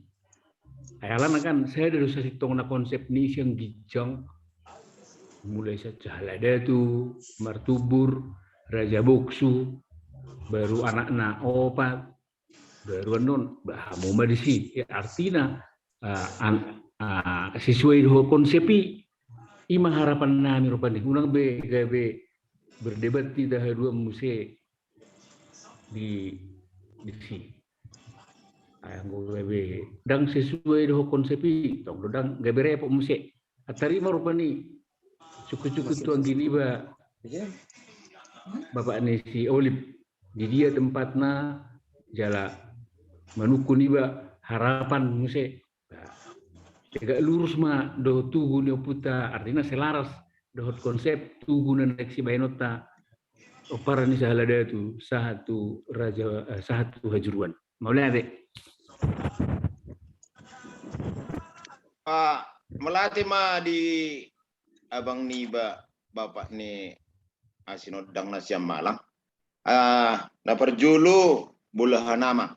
Ai alana kan sada do sasintongna konsep ni sian ginjang, mulai sian sahala datu, martumbur, raja boksu, baru anakna opat, baru annon, ba hamu ma disi. Ya, artina, ah, an-, ah, sesuai dohot konsep i, i ma harapannami rupani. Unang be gabe berdebat hita haduan muse di, disi. Ai anggo gabe dang sesuai dohot konsep i, tong do dang gabe repot muse. Antar i ma rupani sungkun-sungkun tu anggi niba Bapak ni si Olip, di dia tempatna jala manungkun iba harapan muse. Tegak lurus ma dohot tugu ni ompunta, artina selaras dohot konsep tugu na naeng sibaenonta, pomparan ni sahala datu sahat tu raja, eh, sahat tu Hajuruan. Mauliate. Ah, mauliate ma di abang niba, bapak ni Asinondang na sian Malang. Ah, na parjolo bolahan amak.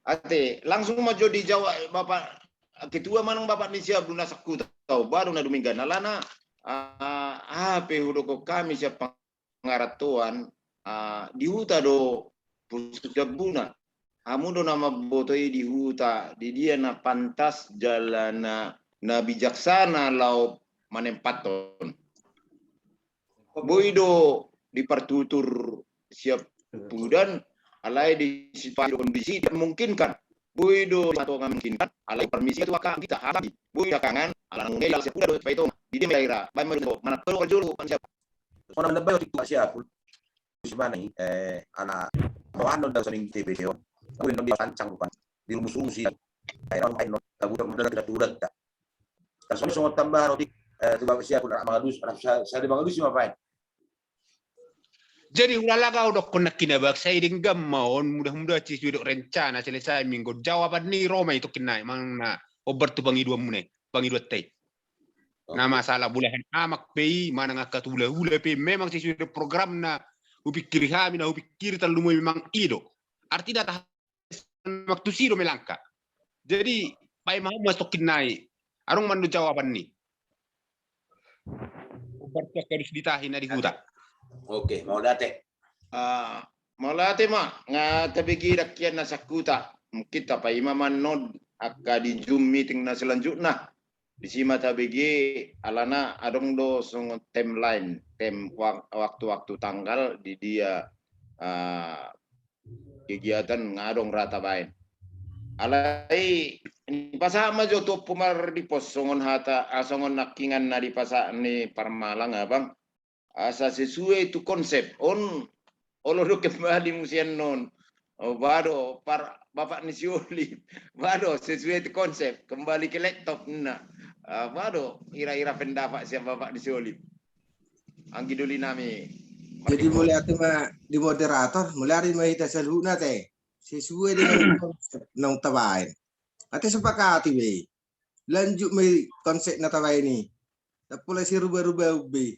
Ate, langsung ma jo dijawab bapak ketua manang bapak ni siap duna sakku tau baru na duminggan alana. Ah, aha pe hudokkon hami siap pangarantoan, ah, di huta do pusat jabuna. Hamu do na mamboto i di huta, di dia na pantas jala na, na bijaksana laho manempathon. Boi do dipartutur siap pudan, alai di situasi do kondisi tidak memungkinkan. Boi do di tonga memungkinkan, alai permisi tu angka kita hami. Boi belakangan, ala nang ngela siap pudan do siap tonga. Di dia melaira, bae ma do mana perlu kerja dulu, kan siap. Kona mendapat itu siap. Simana i, eh, ala bawahan non da songon T B C on. Tapi non dia sancang bukan. Dirumus-rumus i. Ai non main non tabutor modal kita tudat ta. Tasongon songon tambahan otik, eh, tu bapak siapun anak mangadus, anak sa-, sada mangadus i ma pain. Jadi ulala gau dokkon nangkin abang, sai denggan ma on, mudah-mudahan sesuai dok rencana selesai minggu. Jawaban ni Roma itu kena mang na obar tu pangiduan mune, pangiduan tai. Na masalah bulahan amak pe i, manang angka tu hula-hula pe, memang sesuai dok programna, hupikiri hami, na hupikiri tarlumobi memang i do. Arti data waktu si do melangka. Jadi paima ma stokkin nai. Adong ma do jawaban ni. Ubar tu angka dus ditahi na di huta. Oke, mauliate. Ah, mauliate ma, nga tabege dangkian na sangkuta. Mungkin tapaima ma non angka di Zoom meeting na selanjutna. Disi ma tabege alana adong do songon timeline, tem wak-, waktu-waktu tanggal di dia, ah, kegiatan nga adong ra tabaen. Alai dipasahat ma jo tu Ompu Mardipos songon hata, ah, songon nangkiningan na dipasahat ni Parmalang abang. Asa sesuai tu konsep on, olo do kembali muse annon. Oh, ba do par bapak ni si Olip. Ba do sesuai tu konsep, kembali ke laptop na. Ah, ba do ira-ira pendapat sian bapak ni si Olip. Anggi doli nami. Jadi mauliate ma di moderator, mauliate ma hita saluhutna te. Sesuai dengan konsep naung tabaen. Ate sepakati be. Lanjut ma i konsep na tabaen i. Ndang pola sai rubah-rubah be.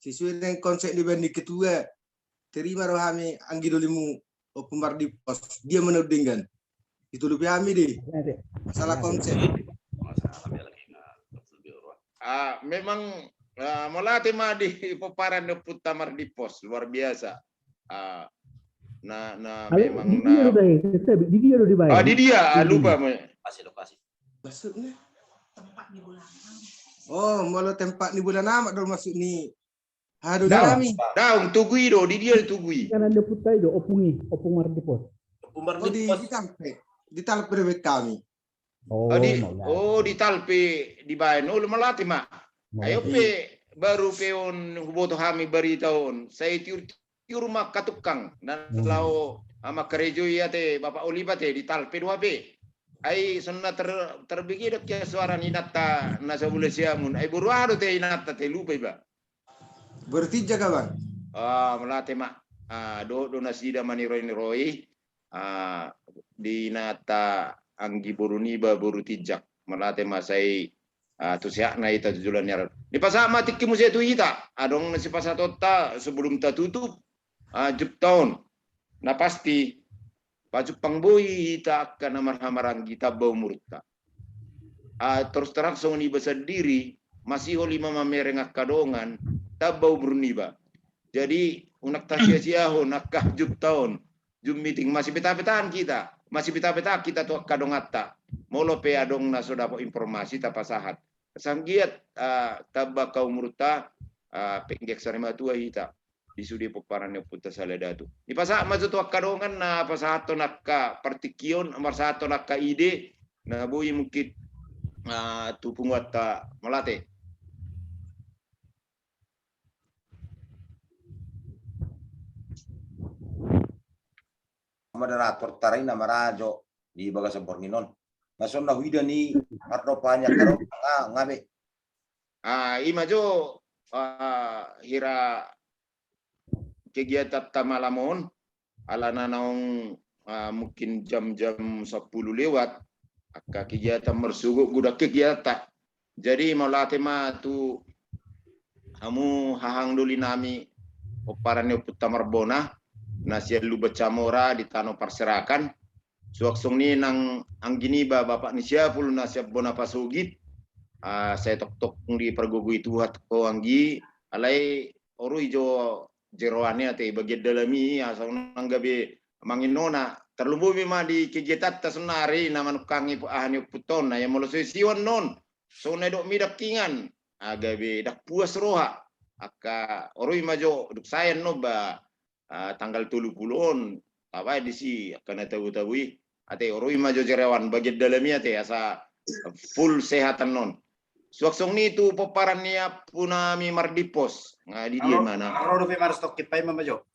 Sesuai dengan konsep dibaen ni ketua. Terima do hami anggi dolimu Ompu Mardipos. Dia ma na denggan. Itu lebih hami di. Masalah konsep. Ah, memang, ah, mauliate ma di pomparan ni Ompunta Mardipos, luar biasa. Ah, na, na memang di dia na do bae, di dia do dibae. Ah, di dia, ah, lupa. Kasih lokasi. Maksudnya? Oh, molo tempat ni bulan amat do maksud ni. Aduh, daun, daun tugu i do, di dia tugu i. Kanan dia putai do, Ompung i, Ompung Mardipos. Ompung Mardipos. Oh, di, di Talpe. Di Talpe do baen hami. Oh, di, oh, di Talpe dibaen. Oh, mauliate ma. Ayo pe baru pe on huboto hami barita on. Sai tiur tiur ma angka tukang na laho, ah, mangkarejo i ate Bapak Oliba te di Talpe do hape. Ai songon na ter-, terbege do kia suara ni inanta na sabula siamun. Ai boru aha do te inanta te, lupa iba. Boru Tijak abang. Ah, mauliate ma. Ah, dohot do nasida maniroi-niroi. Ah, di inanta anggi boru niba boru Tijak. Mauliate ma sai, ah, tu sehatna hita tu joloan ni ari on. Dipasahat ma tingki muse tu hita. Adong na sipasahatonta sebelum tatutup, ah, jumpa on. Na pasti pajumpang boi hita angka na marhahamaranggi, tamba umurta. Ah, terus terang songon iba sandiri, masihol i ma mamereng angka dongan, tamba umur niba. Jadi unang tasia-siahon angka jumpa on. Zoom meeting, masipeta-petaan kita, masipeta-petaan kita tu angka donganta. Molo pe adong na so dapot informasi tapasahat. Sanggiat, ah, tamba angka umurta, ah, penggeng sari matua hita. Di sude pomparan ni Ompunta Sala Datu. Dipasahat ma jo tu angka dongan na pasahathon angka partingkion, marsahathon angka ide, na boi mungkin, ah, tu punguanta. Mauliate. Moderator, tarai na marajo di bagasan borngin on. Na songon na huida ni mardopa ni angka dongan, nga, nga be. Ah, i ma jo, ah, hira kegiatan ta malam on, alana naung, ah, mungkin jam-jam sampulu lewat, angka kegiatan marsogot godang kegiatan. Jadi mauliate ma tu hamu hahang doli nami, pomparan ni Ompunta Marbona, na sian Lumban Samora di Tano Parserakan, suang songon i nang anggi niba bapak ni si Apul na sian bona pasogit, ah, sai tongtong dipargogoi Tuhan ho anggi, alai orui jo jeroan i ate, bagian dalam i, asa unang gabe manginona, tarlumobi ma di kegiatanta saonari na manungkangi aha ni ompunta on, na ia molo so isi on non, songon na didok mi dangkingan, ah, gabe ndang puas roha, angka orui ma jo dung sae non ba, ah, tanggal tolu pulu on, tabaen disi angka na tabo-tabo i, ate orui ma jo jeroan bagian dalam i ate, asa full sehat annon. Suang songon i tu pomparan ni ompunami Mardipos, nga di dia ma na. Ro dope marstop, paima ma jo.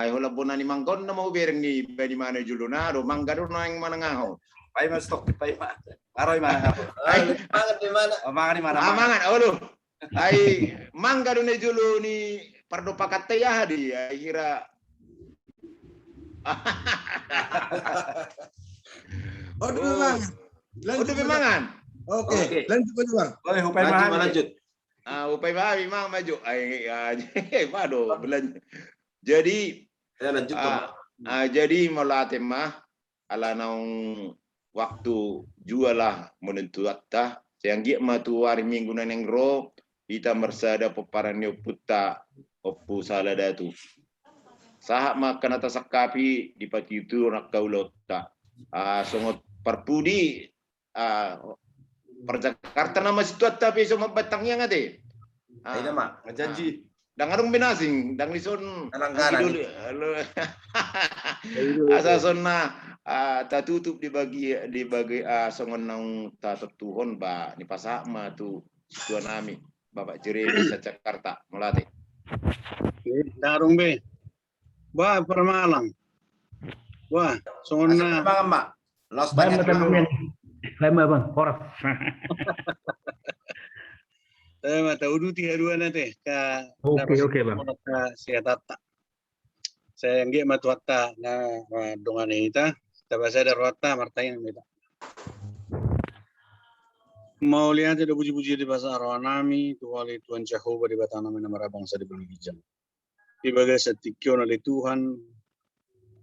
Ai holan bona ni mangga on na mau bereng ni, ba di mana jolo na do mangga do naeng manang aha on. Paima stok, paima. Aroi manang aha on. Ai mangan di mana? Oh, mangan di mana? Ah, mangan. Olo. Ai mangga do na jolo ni pardopakan ta i, aha di, ai hira. Oh, dulu, Bang. Lanjut, Bang. Oke, lanjut, Bang. Oke, hupaima hami, lanjut. Ah, hupaima hami, Bang, maju. Ai, ah, ma do, belanja. Jadi, ya, lanjut, ah, Bang. Ah, jadi mauliate ma, ala naung waktu jua lah menentuanta, sai anggiat ma tu hari Minggu na naeng ro, hita marsada pomparan ni ompunta, Ompu Sahala Datu. Sahat ma angka na tasangkapi di patituhon angka ulaonta. Ah, songon parpudi, ah, par Jakarta nama situan tapi so mambatang yang ate. Ah, ina ma, ah, janji. Ndang adong be na asing, ndang dison. Asa songon na, ah, tatutup di bagi, di bagi, ah, songon naung tatontuhon ba, ni pasahat ma tu situan nami, Bapak Jeremy sa Jakarta, mauliate. Oke, ndang adong be. Ba, parmalang. Wah, songon na. Bang, Mak. Los banyak. Bang, Bang, horas. Tahe ma tauduti haduana te, ka. Oke, oke, Bang. Ka siatata. Sai anggiat ma Tuhanta na, na dongani hita, tapasada rohanta martangiang ma hita. Mauliate do puji-puji dipasahat roha nami tu Ho ale Tuhan Jahowa Debata nami na marhabangsa di banua ginjang. Di bagasan tingki on ale Tuhan,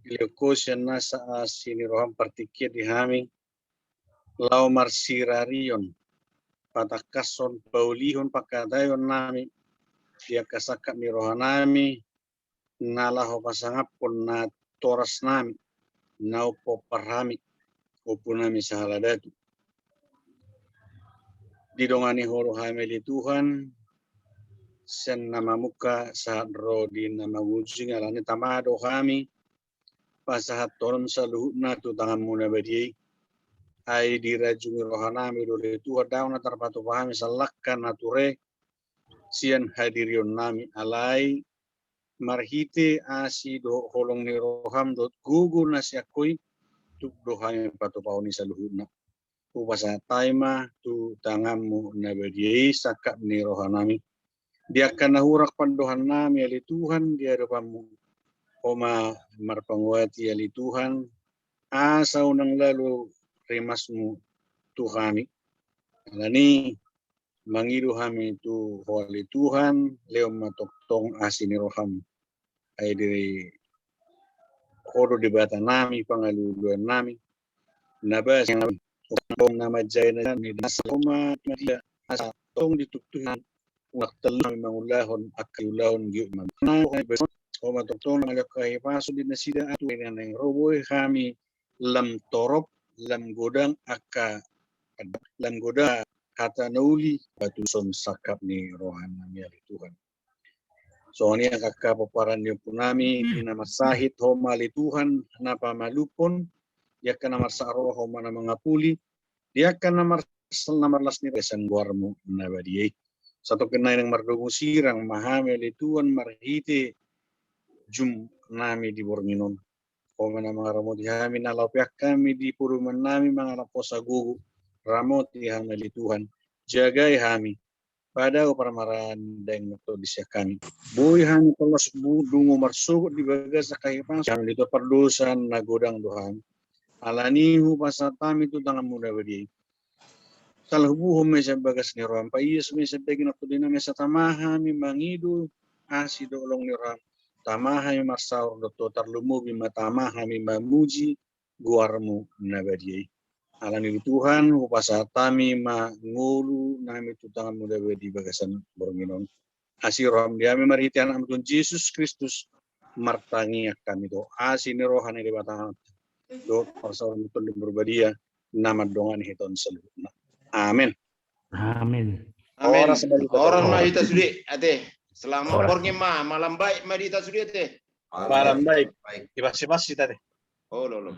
dilehon Ho sian nasa asi ni roham partingkian di hami, laho marsirarion, patangkashon, paulihon pangkataion nami, di angka sangkap ni roha nami, na laho pasangaphon natoras nami, naung pompar hami, Ompu nami Sahala Datu. Didongani Ho do hami ale Tuhan, sian na mamungka sahat ro di na mangujungi, alani tama do hami pasahathon saluhutna tu tanganmu na badia i. Ai dirajumi roha nami do ale Tuhan, dao na tarpatupa hami salangka na ture sian hadirion nami, alai marhite asi dohot holong ni roham dohot gogo na sian Ho i, tuk do hami patupahon i saluhutna. Hupasahat hami ma tu tanganmu na badia i sangkap ni roha nami. Di angka na hurang pandohan nami ale Tuhan di adopanmu, Ho ma marpanguati ale Tuhan, asa unang lalo rimasmu tu hami. Alani mangido hami tu Ho ale Tuhan, lehon ma tongtong asi ni roham. Ai di Ho do Debata nami, pangaluluan nami, na bahen na manjae na ni dasa Ho ma dia, asa tong dituktuhi unang tolu hami mangulahon angka ulaon giot ma. Ho ma tongtong na mangulahon hahipason di nasida, atu na naeng ro boi hami lam torop, lam godang angka, lam godang hata na uli, batuson sangkap ni roha nami ale Tuhan. Songon i angka pomparan ni ompu nami, di na marsahit Ho ma ale Tuhan na pamalumhon, di angka na marsak roha Ho ma na mangapuli, di angka na marsal na marlas ni bagasan goarmu na badia i. Satongkin nai naeng mardomu sirang ma hami ale Tuhan marhite jum nami di borngin on. Ho ma na mangaramoti hami, na laho pe hami di podoman nami mangalap hosa gogo, ramoti hami ale Tuhan, jagai hami, padao parmaraan daeng na tondingan sian hami. Boi hami tolhas bu-, dungo marsogot di bagasan hahipason, hami di tu pardosa na godang do hami. Alani hupasahat hami tu tanganmu na badia i. Talhubuhon ma i sian bagas ni roham, paias ma i sian daging na tondingan nami, asa tama hami mangido asi dohot holong ni roham. Tama hami marsaor dohot Ho, tarlumobi ma tama hami mamuji goarmu na badia i. Alani i Tuhan, hupasahat hami ma ngolu nami tu tanganmu na badia i bagasan borngin on. Asi roham di hami marhite Anakmu Tuhan Jesus Kristus, martangiang hami tu Ho. Asi ni roha ni Debata dohot parsaoran ni Tondi Porbadia na mandongani hita on saluhutna. Amen. Amen. Amen. Horas ma di hita sude ate. Selamat borngin ma, malam baik ma di hita sude ate. Malam baik. Ipasi-pasi ate. Olo, olo.